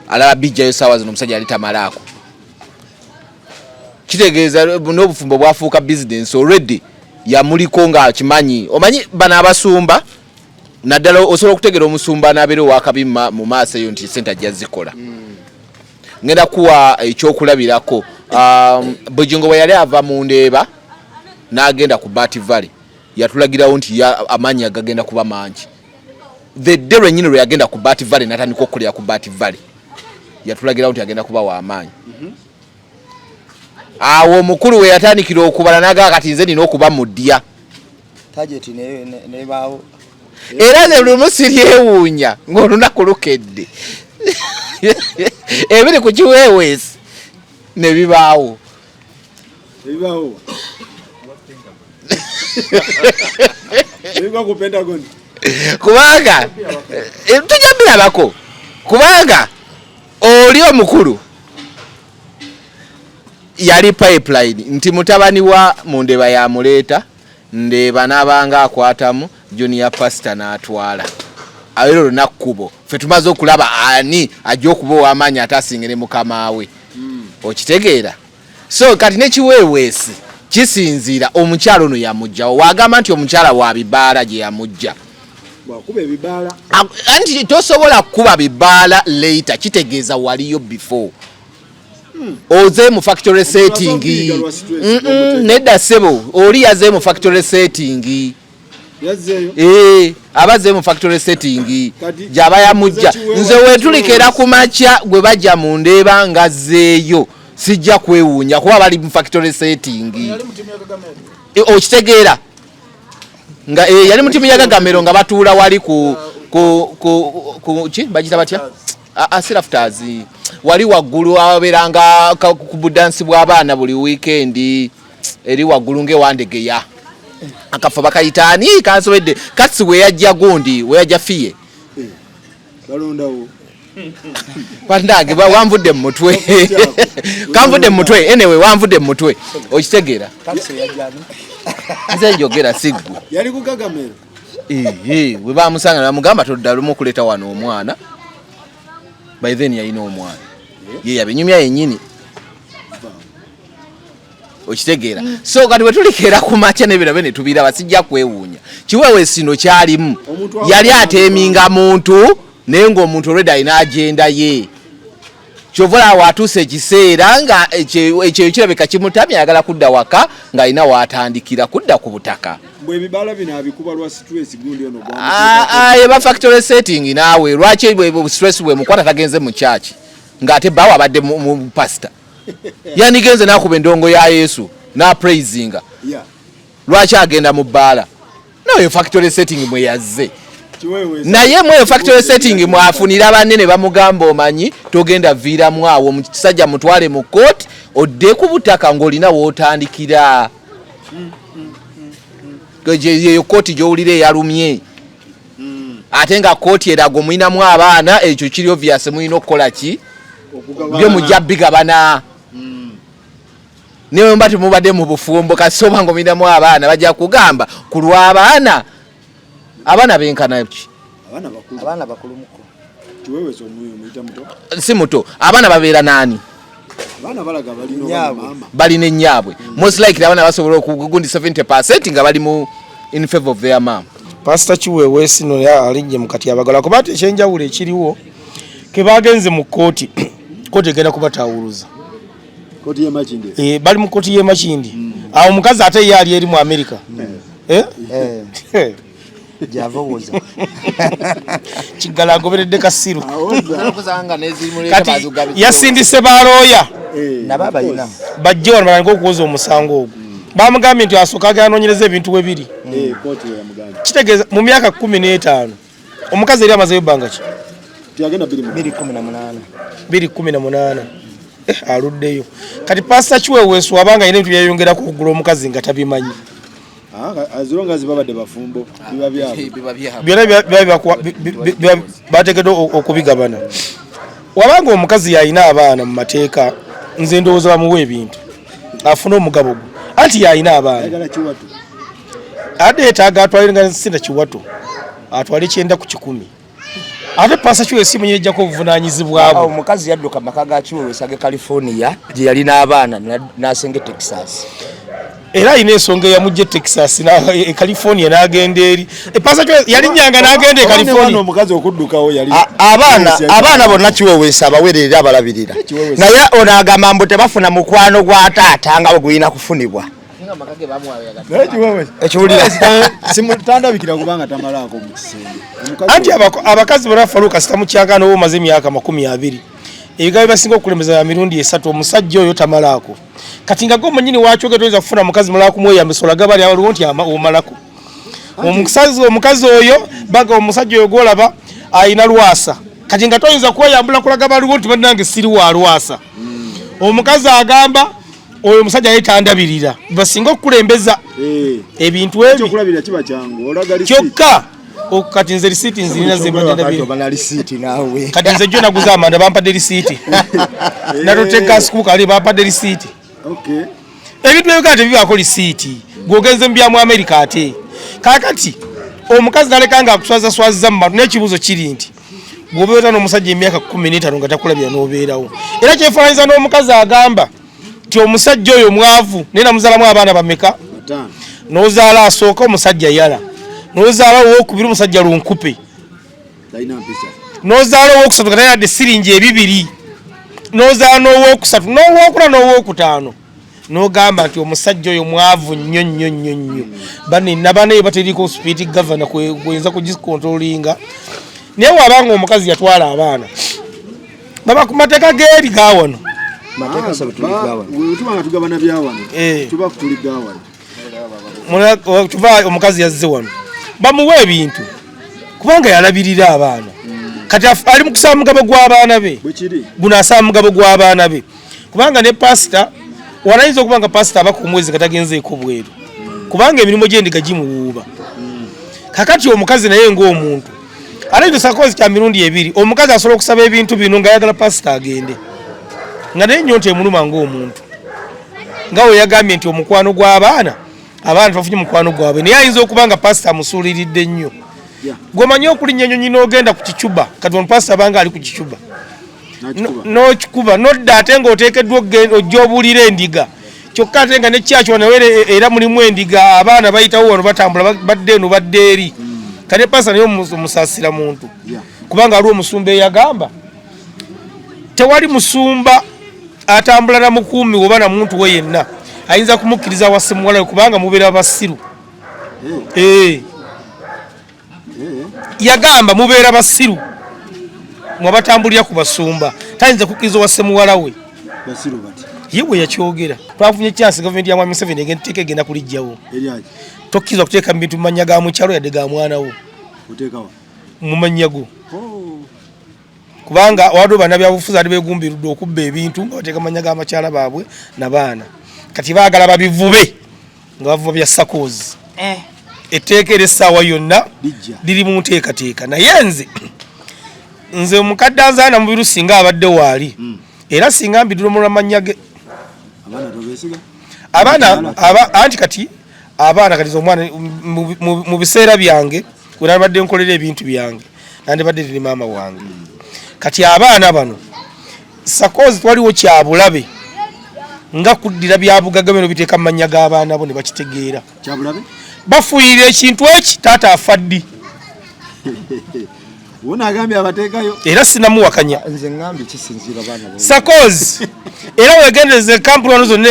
Alaba bijjayo ssaawa zino omusajja yali tamalaako. Kitegeeza n'obufumbo bwafuuka business already yamuliko ng'akimanyi. Omanyi bano abasumba naddala osobola okutegeera omusumba n'abeera ow'akabi mu maaso eyo nti ssente ajja zikola. Ngenda kuwa ekyokulabirako. Bujingo bwe yali ava mu Ndeeba n'agenda ku Bat Valley yatulagirawo nti amaanyi gagenda kuba mangi. The day lwennyini lwe yagenda ku Bat Valley n'atandika okukolera ku Bat Valley yatulagirawo nti agenda kuba w'amaanyi. Awo omukulu we yatandikira okubala n'agamba kati nze nina okuba mu ddya. Target nebaawo. Era nze lumu siryewuunya ng'olunaku lukedde. Ebiri ku kiweeweesi ne bibaawo. Ebibaawo. Ebigwa ku Pentagon. Kubanga tujja birabako. Kubanga oli omukulu yali pipeline nti mutabani wa Mundeba yamuleeta, Ndeeba n'abanga akwatamu Junior Pastor n'atwala. Era olunaku kubo ffe tumaze okulaba ani ajja okuba ow'amaanyi ate asingire mukama we. Okitegeera? So kati n'ekiweeweesi kisinziira omukyala ono yamugjawo. Wagamba nti omukyala wa bibaala gye yamugja. Bw'akuba ebibaala. Anti tosobola kukuba bibaala later, kitegeeza waliyo before. Oze mu factory setting. Nedda ssebo, oli yazze mu factory setting. Yazzeeyo. Abazze mu factory setting. Gy'aba yamujja. Nze wetulikera ku makya gwe bajja mu Ndeeba ng'azzeeyo. Sijja kwewuunya kuba bali mu factory setting. Okitegeera? Nga yali mu ttiimu ya Gagamero nga batuula wali ku ki bagita batya? Sirafters. Wali waggulu abeeranga ku budansi bw'abaana buli weekend eri waggulu ng'ewandegeya. Akafo bakayita ani? Kansobedde. Kasi we yajja gundi, we yajja fiye. Balondawo. Bandange wanvudde mu mutwe. Kanvudde mu mutwe. Anyway, wanvudde mu mutwe. Okitegeera? Nze njogera si ggwe. Yali ku Gagamero. We bamusanga ne bamugamba todda lumu okuleeta wano omwana. By then yalina omwana. Ye yabinyumya yennyini, okitegeera? So kati bwe tulikeera ku makya n'ebirabe ne tubiraba, sijja kwewuunya. Kiweweesi no kyalimu yali ateeminga muntu, naye ng'omuntu already alina agenda ye. Kyova olaba atuuse ekiseera nga ekyeyo kirabika kimutamye, ayagala kudda waka ng'alina waatandikira kudda ku butaka. Bwe ebibaala bino abikuba lwa stress gundi ono. Ah, ah, eba factory setting. Naawe lwaki stress bwemukwata tagenze mu kyaki, ng'ate bawe abadde mu pastor yandigenze n'akuba endongo ya Yesu n'apraisinga? Lwaki agenda mu bbaala? Nawe factory setting mwe yazze, naye mweyo factory setting mwafunira banene bamugamba, omanyi togenda viiramu awo, omusajja mutwale mu kooti odde ku butaka ng'olina wootandikira. Eyo kooti gy'owulira eyalumye, ate nga kooti eraga omulinamu abaana, ekyo kiri obvious, mulina okukola ki byo mujja bigabana. Niwe mba temubadde mu bufumbo, kasooba nga omulinamu abaana, bajja kugamba ku lw'abaana. Abaana benkana ki? Abaana bakulu. Abaana bakulumuko. Kiweweesa omuyita muto? Si muto. Abaana babeera naani? Abaana balaga balina Nnyaabwe. maama. Balina ennyaabwe. Most likely abaana basobola okugundi 70% nga bali mu in favor of their mom. Pasita Kiweweesi no alinnye mu kati abagala, kuba ati ekyenjawulo ekiriwo ke bagenze mu kkooti, kkooti egenda kubataawuluza. Kooti y'e Makindye. Eh, bali mu kkooti y'e Makindye. Awo omukazi ate ye ali eri mu Amerika. Eh? Eh, gyava owoza. Kiggala agoberedde kasiru. Kati Kati yasindise balooya nabo abalina bajje wano batandike okuwoza omusango ogwo. Bamugambye nti asooka agenda anoonyereza ebintu we biri. Kooti we yamugambye. Kitegeeza mu myaka 15 omukazi eri amazeyo bbanga ki? Tiyagenda bbiri mu 2018. 2018. Eh, aluddeyo. Kati Pasita Kiweweesu wabanga alina ebintu byeyongerako okugula omukazi nga tabimanyi. Ah, as long as babadde bafumbo, biba byabwe. Byonna biba bateekeddwa okubigabana. Wabanga omukazi yalina abaana mu mateeka, nze ndowooza bamuwa ebintu afune omugabo gwe, anti yalina abaana. Ayagala kiwato. Ate yeetaaga atwale nga sina kiwato, atwale 90%. Ate Pasita Kiweweesi munye ejjako obuvunaanyizibwa Awo bwe. Omukazi yadduka maka ga Kiweweesa ge California gye yali n'abaana, n'asenga e Texas. Era alina ensonga eyamujja e Texas e California n'agenda eri. Pasita Kiweweesi yalinnyanga n'agenda e Oba ne wano California. omukazi okuddukawo yali Abaana bonna Kiweweesa abawerera, abalabirira. Kiweweesa. Naye ono agamba mbu tebafuna mukwano gwa taata nga bwe gulina kufunibwa. Naye Kiweweesa Ekiwulira. Tandabikira kubanga tamalaako mu kisenge. Omukazi Anti abakazi bonna, Faluka, sita mukyagana oba omaze emyaka 20, ebigambo bibasinga okukulembeza ya mirundi esatu: omusajja oyo tamalaako. Kati nga gwe omunyini wakyoge, toyinza kufuna mukazi mulala kumweyambisa olaga bali abaliwo nti omalako. Omukazi oyo baga omusajja oyo gwolaba alina lwasa, kati nga toyinza kweyambula kulaga baliwo nti bannange siri wa lwasa. Omukazi agamba oyo omusajja ye tandabirira. Basinga okukulembeza ebintu ebyo. Ekyokulabirira kiba kyangu, olaga receipt. Kyokka kati nze risiiti nzirina zembadde ndabira. Oba na risiiti naawe. Kati nze jjo naguza amanda, bampadde risiiti. Natutte gas cooker ali, bampadde risiiti. Ebintu ebyo tebibaako risiiti, gwogenze mu byamu Amerika. Ate kakati omukazi naleka nga akuswazaswaziza mu bantu. N'ekibuuzo kiri nti bw'obeera n'omusajja emyaka 15 nga takulabira n'obeerawo, era kyefaananyiza n'omukazi agamba nti omusajja oyo mwavu naye namuzaalamu abaana bameka? Bataano. N'ozaala asooka, omusajja yala, n'ozaala owokubiri, omusajja lunkupe, Talina mpisa. N'ozaala owokusatu nga tayadde siringi ebibiri, n'ozaala n'owokusatu n'owokuna n'owokutaano, n'ogamba nti omusajja oyo mwavu nnyo nnyo nnyo nnyo. Bane nabanaye bateriko speed governor kweyinza kugikontrolinga. Naye wabanga omukazi yatwala abaana baba ku mateeka geeri gawano. Mateeka sebo tuli gawano. Tuba nga tugabana byawano. Tuba tuli gawano. Tuva omukazi yazze wano, bamuwe ebintu kubanga yalabirira abaana. Kati ali mu kusaba mugabo gw'abaana be. Bwekiri. Guno asaba mugabo gw'abaana be, kubanga ne pasita wanayinza okuba nga pasita aba ku mwezi nga tagenzeeko bweru, kubanga emirimu gy'endiga gimuwuuba. Kakati omukazi naye ng'omuntu ate sakozi kya mirundi ebiri, omukazi asobola okusaba ebintu bino ng'ayagala pasita agende, nga naye ennyonta emuluma ng'omuntu, nga we yagambye nti omukwano gw'abaana, abaana tebafunye mukwano gwabwe. Naye ayinza okuba nga pasita amusuuliridde nnyo. Gwemanyi okulinnya ennyonyi n'ogenda ku Kicuba, kati ono pasita abanga ali ku Kicuba. N'okikuba nodda ate ng'oteekeddwa ojja obuulira endiga kyokka ate nga ne kyaki wano era mulimu endiga abaana bayitawo wano batambula badde eno badde eri kati epasa naye omusaasira muntu kubanga aliwo omusumba eyagamba tewali musumba atambula na mukuumi oba na muntu we yenna ayinza kumukkiriza wase muwala we kubanga mubeera basiru eh. Eh. Yagamba mubeera basiru mwabatambulira ku basumba tayinza kukkiriza owase muwala we ye bwe yakyogera. Twafunye chance gavumenti ya Mwami Museveni egenda egenda kulijjawo tokkiriza kuteeka mu bintu mu mannya ga mukyalo yadde ga mwana wo mu mannya go oh. Kubanga waliwo bannabyabufuzi ati begumbiridde okubba ebintu nga bateeka mannya g'abakyala baabwe nabaana kati baagala babivube nga bavuba bya sakozi eh. Etteeka era essaawa yonna liri mu nteekateeka naye nze nze omukadde anzaana mubiru singa abadde waali hmm. Era singa mbidulomulwa mannya ge abaana anti kati abaana kati omwana mu biseera byange wenabadde nkolera ebintu byange nandibadde tiri maama wange kati abaana bano sakozi twaliwo kyabulabe nga kuddira byabugaga bino biteeka mu mannya g'abaana bo ne bakitegeera bafuuyirira ekintu eki taata afa ddi era sinamuwakanya sakozi era wegendereza kampuni wano zonna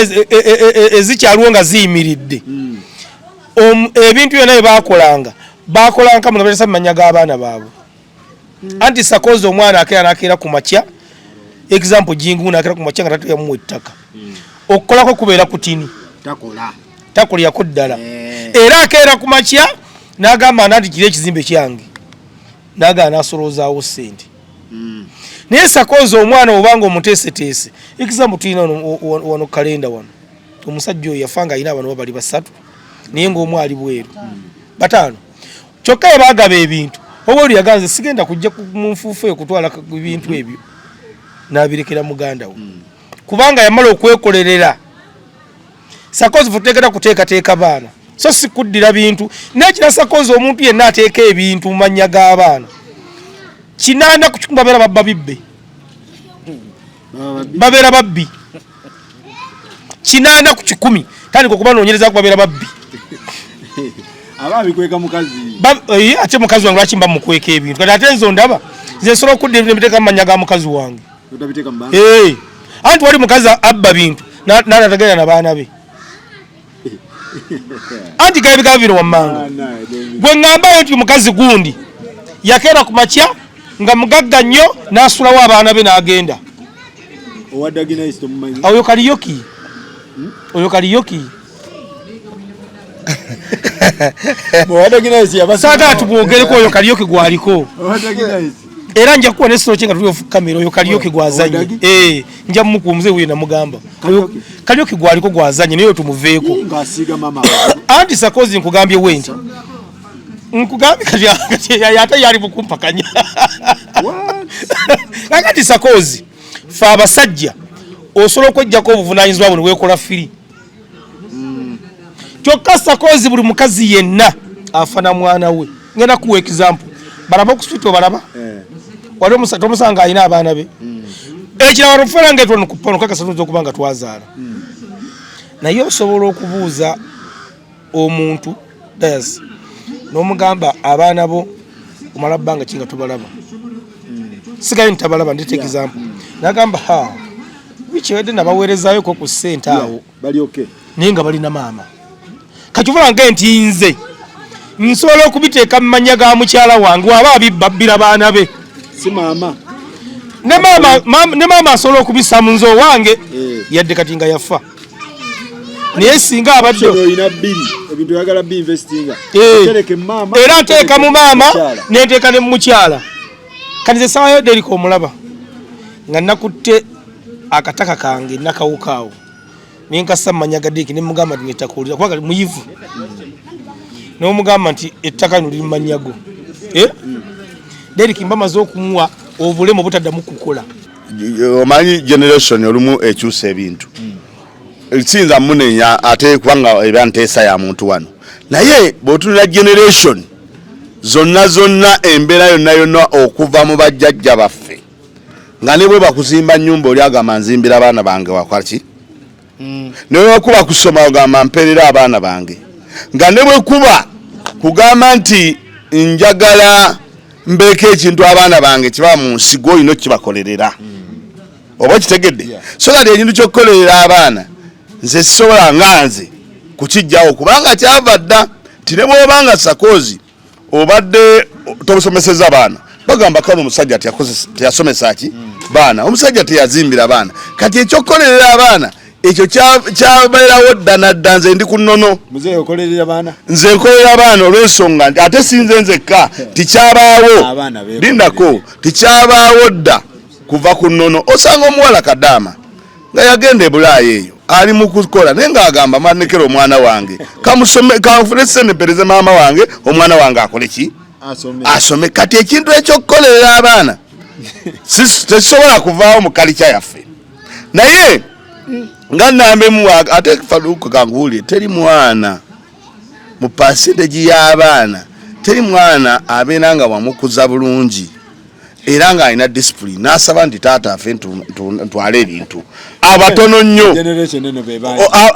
ezikyaliwo nga ziyimiridde hmm. Ebintu byonna bye bakolanga bakolanga kampuni nga batesa mu mannya g'abaana baabwe hmm. Anti sakozi omwana akeera nakeera ku makya example jingu nakeera ku makya nga tata yamuwa ettaka hmm. Okukolako kubeera kutini takolyako ddala eh. Era akeera ku makya n'agamba nanti kiri ekizimbe kyange nagana nasoloozaawo ssente hmm. Naye sakozi omwana obanga omuteeseteese example tulina wano kalenda wano omusajja oyo yafa nga alina abantu babali basatu naye ng'omu ali bweru hmm. Bataano kyokka ye baagaba ebintu obweru yaganze sigenda kujja mu nfuufu eyo kutwala ebintu ebyo n'abirekera muganda we hmm. Kubanga yamala okwekolerera sakozi futeekera kuteekateeka baana so si kuddira bintu nekira sakozi omuntu yenna ateeka ebintu mu mannya g'abaana 80% babeera babba bibbe babeera babbi 80% tandika okubanoonyereza babeera babbi eh, ate mukazi wange lwaki mba mukweka ebintu kati ate nze ondaba nze nsobola okudda ebintu nebiteeka mu mannya ga mukazi wange eh, anti wali mukazi abba bintu nanatagenda na baana be anti gabigaba bino wammanga gwe ŋŋambayo nti mukazi gundi yakeera ku makya nga mugagga nnyo n'asulawo abaana be n'agenda oyo kaliyoki hmm? Oyo kaliyoki saagala tubwogereko oyo kaliyoki gwaliko era nja kukuwa nesitolo kye nga tuli ofu kamera oyo kaliyoki gwazanye eh, nja mumukuwa omuzeeyi wuyo namugamba kaliyoki gwaliko gwazanye naye tumuveeko anti sakozi nkugambye wendi nkugambye kati ate yali mukumpakanya kakati sakozi fe abasajja osobola okwejjako obuvunanyizibwa buno wekola firi hmm. Kyokka sakozi buli mukazi yenna afana mwana we ngenda kuwa example balaba okuswit obalaba eh. Wali tomusanga alina abaana be hmm. Ekirala lufera nga etwanokakasa okuba nga twazaala hmm. Naye osobola okubuuza omuntu dayas n'omugamba abaana bo omala bbanga ki nga tubalaba sigayo ntabalaba ndeta example nagamba ha wiki ewedde nabaweerezayoko ku ssente awo naye nga balina maama kati ovola nge nti nze nsobola okubiteeka mu mannya ga mukyala wange waba abibbabbira baana be si maama ne maama asobola okubisa mu nze owange eh. Yadde kati nga yafa naye singa abadde olina bbiri ebintu oyagala bi-investinga eh. Era nteeka mu maama nenteeka ne mukyala kati ze sawa yo derika omulaba nga nakutte akataka kange nakawukaawo nenkasa mumanya ga Deriki nemugamba nti ettaka olira kubanga muyivu nomugamba nti ettaka lino liri mumanya go eh? Deriki mba maze okumuwa obulemu obutaddamu kukola omanyi generation olumu ekyusa ebintu siyinza munenya ate kubanga eba nteesa ya muntu wano naye bw'otunula generation zonna zonna embeera yonna yonna okuva mu bajjajja baffe Nga ne bwe bakuzimba nnyumba oli agamba nzimbira abaana bange wakwaki. Ne bwe kuba kusoma ogamba mperera abaana bange. Nga ne bwe kuba kugamba nti njagala mbeeko ekintu abaana bange kiba mu nsi gw'olina okukibakolerera. Oba okitegedde? So kati ekintu ky'okukolerera abaana nze sisobola nga nze kukijjawo kubanga kyava dda nti ne bw'oba nga sakoozi obadde tobusomeseza baana bagamba kale omusajja teyasomesa ki baana, omusajja teyazimbira baana. Kati ekyokukolerera abaana ekyo kyabeerawo dda nadda. Nze ndi ku nnono, nze nkolerera abaana olw'ensonga nti ate sinze nzekka, tikyabaawo lindako, tikyabaawo dda kuva ku nnono. Osanga omuwala kadaama nga yagenda e Bulaaya eyo ali mu kukola naye ng'agamba manekera omwana wange kamusome kanfune sente mpereze maama wange omwana wange akole ki asome. Kati ekintu ekyokukolerera abaana tekisobola kuvaawo mu kalica yaffe. Naye nga nambemu ate Faluku kanguwulire, teri mwana mu percentage y'abaana, teri mwana abeera nga wamukuza bulungi era ng'alina discipline n'asaba nti taata afe ntwale ebintu abatono nnyo.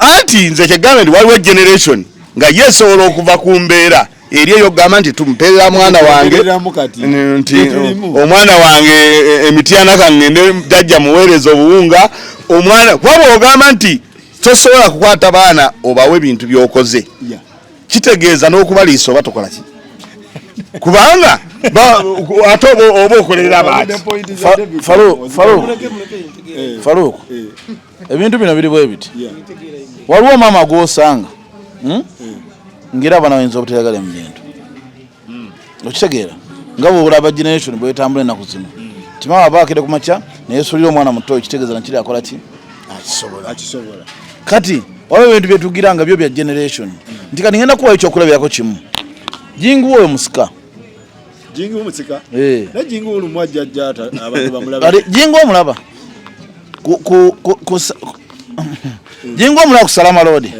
Anti nze kyegambe nti waliwo generation nga ye esobola okuva ku mbeera eri eyo okugamba nti tumpeerera mwana wange nti omwana wange emityana kaŋŋende jajja muweereza obuwunga omwana, kuba bw'ogamba nti tosobola kukwata baana obawe ebintu by'okoze kitegeeza n'okubaliisa oba tokola ki, kubanga ate oba okolerera baaki. Farouk, ebintu bino biri bwe biti. Waliwo maama gw'osanga ngera abaana bayinza obutayagala mu bintu, okitegeera nga bwolaba generation bwetambula ennaku zino, ti maama aba akere ku makya neyesulira omwana muto, ekitegeeza nakiri akola ki akisobola. Kati waliwo ebintu byetugira nga byo bya generation nti kati ngenda kuwayo ekyokulabirako kimu, jingu oyo musika. Jingu musika. Eh. Naye jingu olumu ajja abantu bamulaba. Kati jingu omulaba ku jingu omulaba ku Salama Road.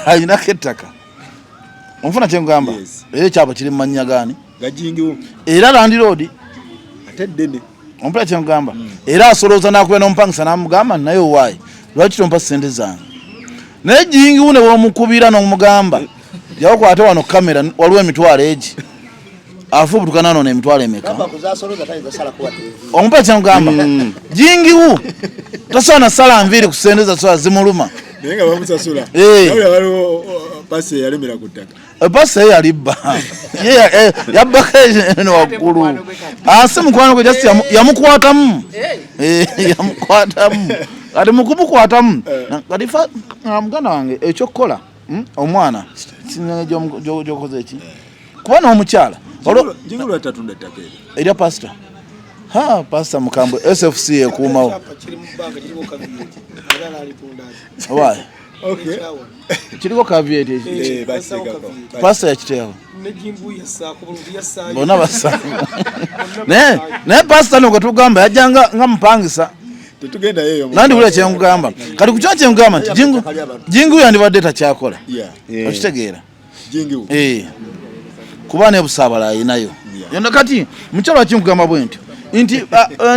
Alinako ettaka, onfuna kyengamba? Yes. Era ekyapa kiri mu mannya gaani? Ga jingu. Era landlord ate ddene. Ompula kyengamba? Era asolooza n'akuba n'omupangisa n'amugamba naye owaayi lwaki tompa ssente zange? Naye jingiwu ne bwomukubira n'omugamba jakukwate wano kamera waliwo emitwalo egi afubutuka nanona emitwalo emeka? Omupula kyengamba, jingiwu tasobola nasala nviiri ku ssente zasobola zimuluma. Naye nga bamusasula. Eh. Naye waliwo pasi eyalemera ku ttaka. Pasi ye yalibba yabbako eno waggulu asi mukwano gwe just yamukwatamu. Yamukwatamu, kati mukumukwatamu kati muganda wange ekyokukola omwana singa gyokoze eki kuba n'omukyala Jingu lwatatunda ettaka eryo. Erya pasita, ha pasita mukambwe SFC ekuumawo. Why? Okay. Kiriko caveat. Eh, bakiteekako. Pasita yakiteekawo, bonna basanga, naye pasita no gwetugamba yajja nga mupangisa. Tetugenda yeeyo. Nandi wulira kyenkugamba, kati ku kyo kyenkugamba nti jingu yandibadde takyakola. Okitegeera? Jingu. Eh. Kuba ne busaabala ayinayo yonna. Kati mukyalo kinkugamba bwe ntyo nti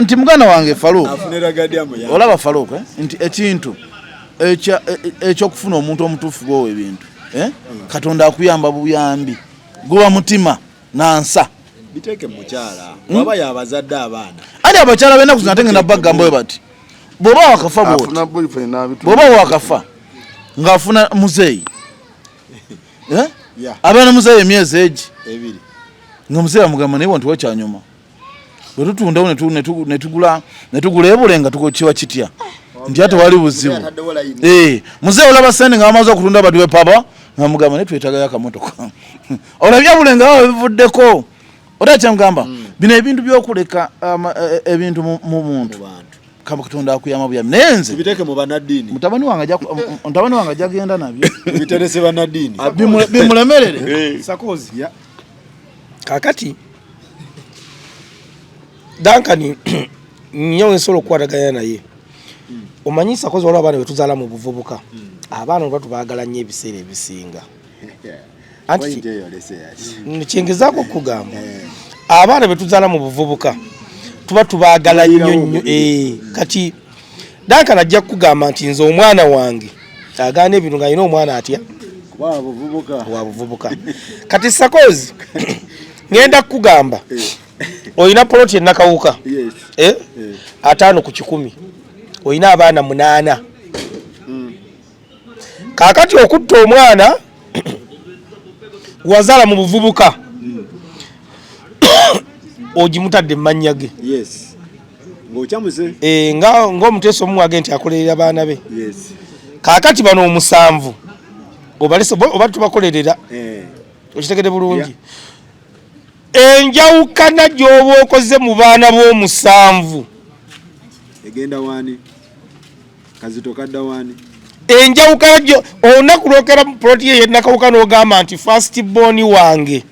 nti muganda wange Farouk, Afune ragadi amu. Olaba Farouk, eh? Nti ekintu ekyokufuna omuntu omutuufu gwowa ebintu, eh? Katonda akuyamba buyambi, guba mutima nansa. Biteeke mu mukyala. Waba yabazadde abaana. Ali abakyala b'ennaku zino ate ngenda bagamba bwe bati, bw'oba wakafa bw'oti, afuna boyfriend n'abitunda. Bw'oba wakafa ng'afuna muzeeyi, eh? Abeera ne muzeeyi emyezi egi 2. Nga muzeeyi amugamba naye wantu wakyanyuma bwe tutundawo netugula ebulenga kiba kitya nti ate wali buzibu. Eh, muzeeyi olaba sente nga bamaze okutunda badiwe paba nga mugamba naye twetagayo akamotoka olabye bulenga baba bivuddeko ota kyemugamba bino ebintu byokuleka ebintu mu muntu kama Katonda akuyamba buyambi naye nze Tubiteeke mu bannaddiini. Mutabani wange ajja genda nabyo. Biterese bannaddiini. Bimulemerere. Sakozi kakati Duncan nyo nsobola okukwatagana naye. Omanyi Sakozi, waliwo abaana betuzaala mu buvubuka, abaana oba tubaagala nnyo ebiseera ebisinga. Anti Point eyo olese yaki. Kyengezaako okukugamba, abaana betuzaala mu buvubuka Tuba tubaagala nnyo Tubayirawo nnyo. mu biri. Kati Duncan ajja kukugamba nti nze omwana wange agaana ebintu ng'alina omwana atya Wa buvubuka. Wa buvubuka. Kati sakozi ngenda kukugamba, olina poloti enakawuka, eh? 50 ku 100, olina abaana munaana. Kaakati okutta omwana wazaala mu buvubuka, ogimutadde mu mannya ge. Yes, ng'okyamuse. Eh, nga ng'omuteesa omuwage nti akolerera baana be. Kaakati bano omusanvu obalese oba tubakolerera? Okitegedde bulungi? Enjawukana gy'oba okoze mu baana b'omusanvu Egenda wani? Kazito kadda wani? Enjawukana gyo olunaku lwokera mu ploti ye yenakawuka n'ogamba nti first born wange.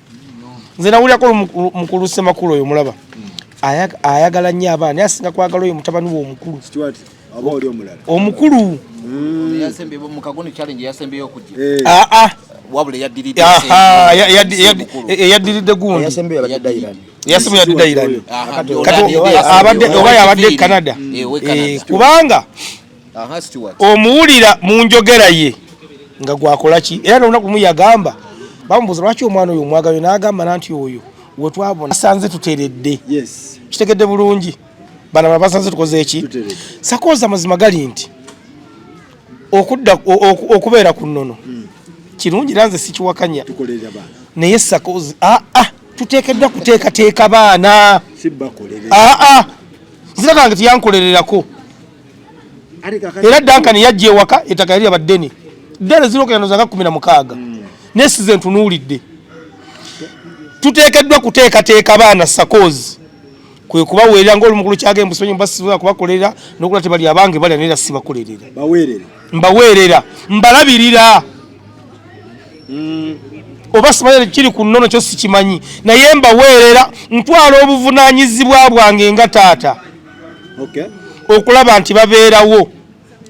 Nze nawulirako mukulu Semakulu oyo mulaba ayagala nnyo abaana, naye asinga kwagala oyo mutabani we omukulu. Stuart oba oli omulala? Omukulu. Yasembye mu kagoni challenge yasembyeyo okujja. Aa. Wabula eyaddiridde. Aha, eyaddiridde gundi. Eyasembeyo abadde Dairan. Eyasembye yadde Dairan. Aha, kati abadde oba yabadde e Canada. Kubanga Aha, Stuart. Omuwulira mu njogera ye nga gwakola ki, era nolunaku lumu yagamba, bamubuuza lwaki omwana oyo omwagayo, n'agamba nanti oyo wetwabona asanze tuteredde. Kitegedde bulungi, bano bala basanze tukoze eki? Tuteredde. Sakooza amazima gali nti okudda okubeera ku nnono kirungi, era nze sikiwakanya. Tukolerera baana. Naye sakozi aa tuteekeddwa kuteekateeka baana. Si bakolerera. Aa, nzira kange tiyankolererako. Ate kakati Era Duncan yajja ewaka, ettaka yali abaddene ddene zirokenoza nga 16, naye size ntunuulidde. Tuteekeddwa kuteekateeka baana, sakoozi kwe kubaweerera ngaoli mukulu kyagembu simanyi mbasisobola kubakolerera nokula tebali abange balya, naye era sibakolerera. Baweerere. Mbaweerera, mbalabirira, oba simanyi kiri ku nnono kyo sikimanyi, naye mbaweerera, ntwala obuvunaanyizibwa bwange nga taata okulaba nti babeerawo.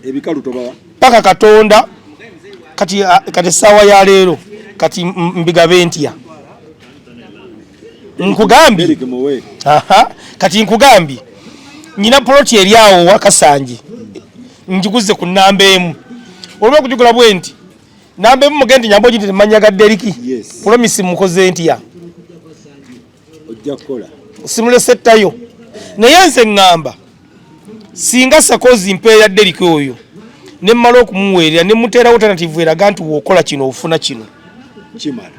Ebikalu tobawa. Paka Katonda. Kati kati essaawa ya leero kati mbigabe ntya? Nkugambye. Eric muwe. Aha, kati nkugambye nyina poloti eri awo Wakasangi, njiguze ku namba emu. Olwa okugigula bwe nti namba emu mugende nyamba ogiti temanya ga Deriki. Promise mukoze ntya? Ojja kukola. Simulese ttayo, naye nze ŋŋamba singa sakozi mpeera Deriki oyo ne mmala okumuweerera ne muteerawo alternative eraga nti w'okola kino ofuna kino. Kimala.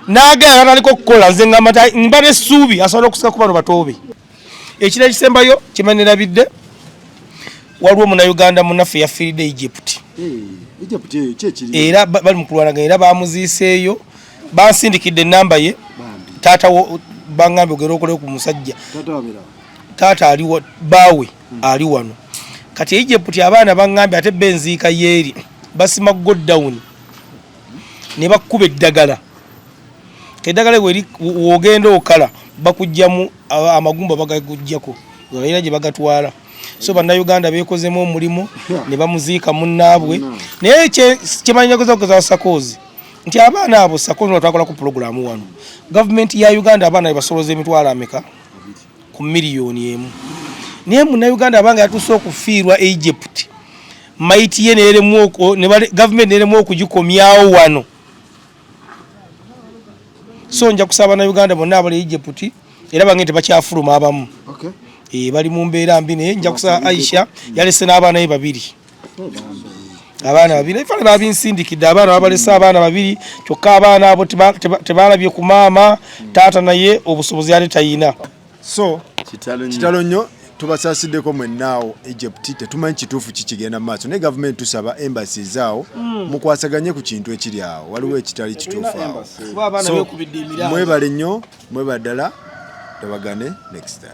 N'agenda natandika okukola, nze ŋŋamba nti mba n'essuubi asobola okusika ku bano batoobe. Ekiro ekisembayo kimanirabidde, waliwo Munnayuganda munnaffe yafiiridde Egypt. Egypt eyo ki ekiri? Era bali mu kulwanagana, era bamuziiseeyo, bansindikidde enamba ye. Bambi. Taata baŋŋambye ogere okole ku musajja. Taata wabeerawo? Taata ali baawe ali wano kati Egypt. Abaana baŋŋambye ate benziika yeeri basima go down ne bakkuba eddagala. Eddagala weri wogenda okala bakugjamu amagumba, bagaguggyako balina gye bagatwala. So Bannayuganda beekozemu omulimu ne bamuziika munnaabwe. Naye kyemanyina kuza sakoozi nti abaana abo, sakoozi twakola ku pulogulaamu wano, gavumenti ya Uganda abaana bebasoloza emitwalo ameka ku miliyoni 1, naye Munnayuganda abanga yatuuse okufiirwa Egypt, maiti ye neremu gavumenti neremu okugikomyawo wano. So nja kusaba Bannayuganda bonna abali Egypt, era bange tebakyafuluma abamu. Bali mu mbeera mbi, naye nja kusaba Aisha yalese n'abaana be babiri, abaana babiri ebifaananyi babinsindikidde, abaana babalese, abaana babiri kyokka. Abaana abo tebalabye ku maama, taata naye obusobozi yali tayina. So Kitalo nnyo. Kitalo nnyo, tubasaasiddeko mwennaawo Egypt. Tetumanyi kituufu kikigenda mu maaso, naye gavumenti tusaba embassy zaawo mukwasaganye ku kintu ekiri awo, waliwo ekitali kituufu awo. Kuba abaana So, beekubidde emiranga. Mwebale nnyo, mwebale ddala, tubagane next time.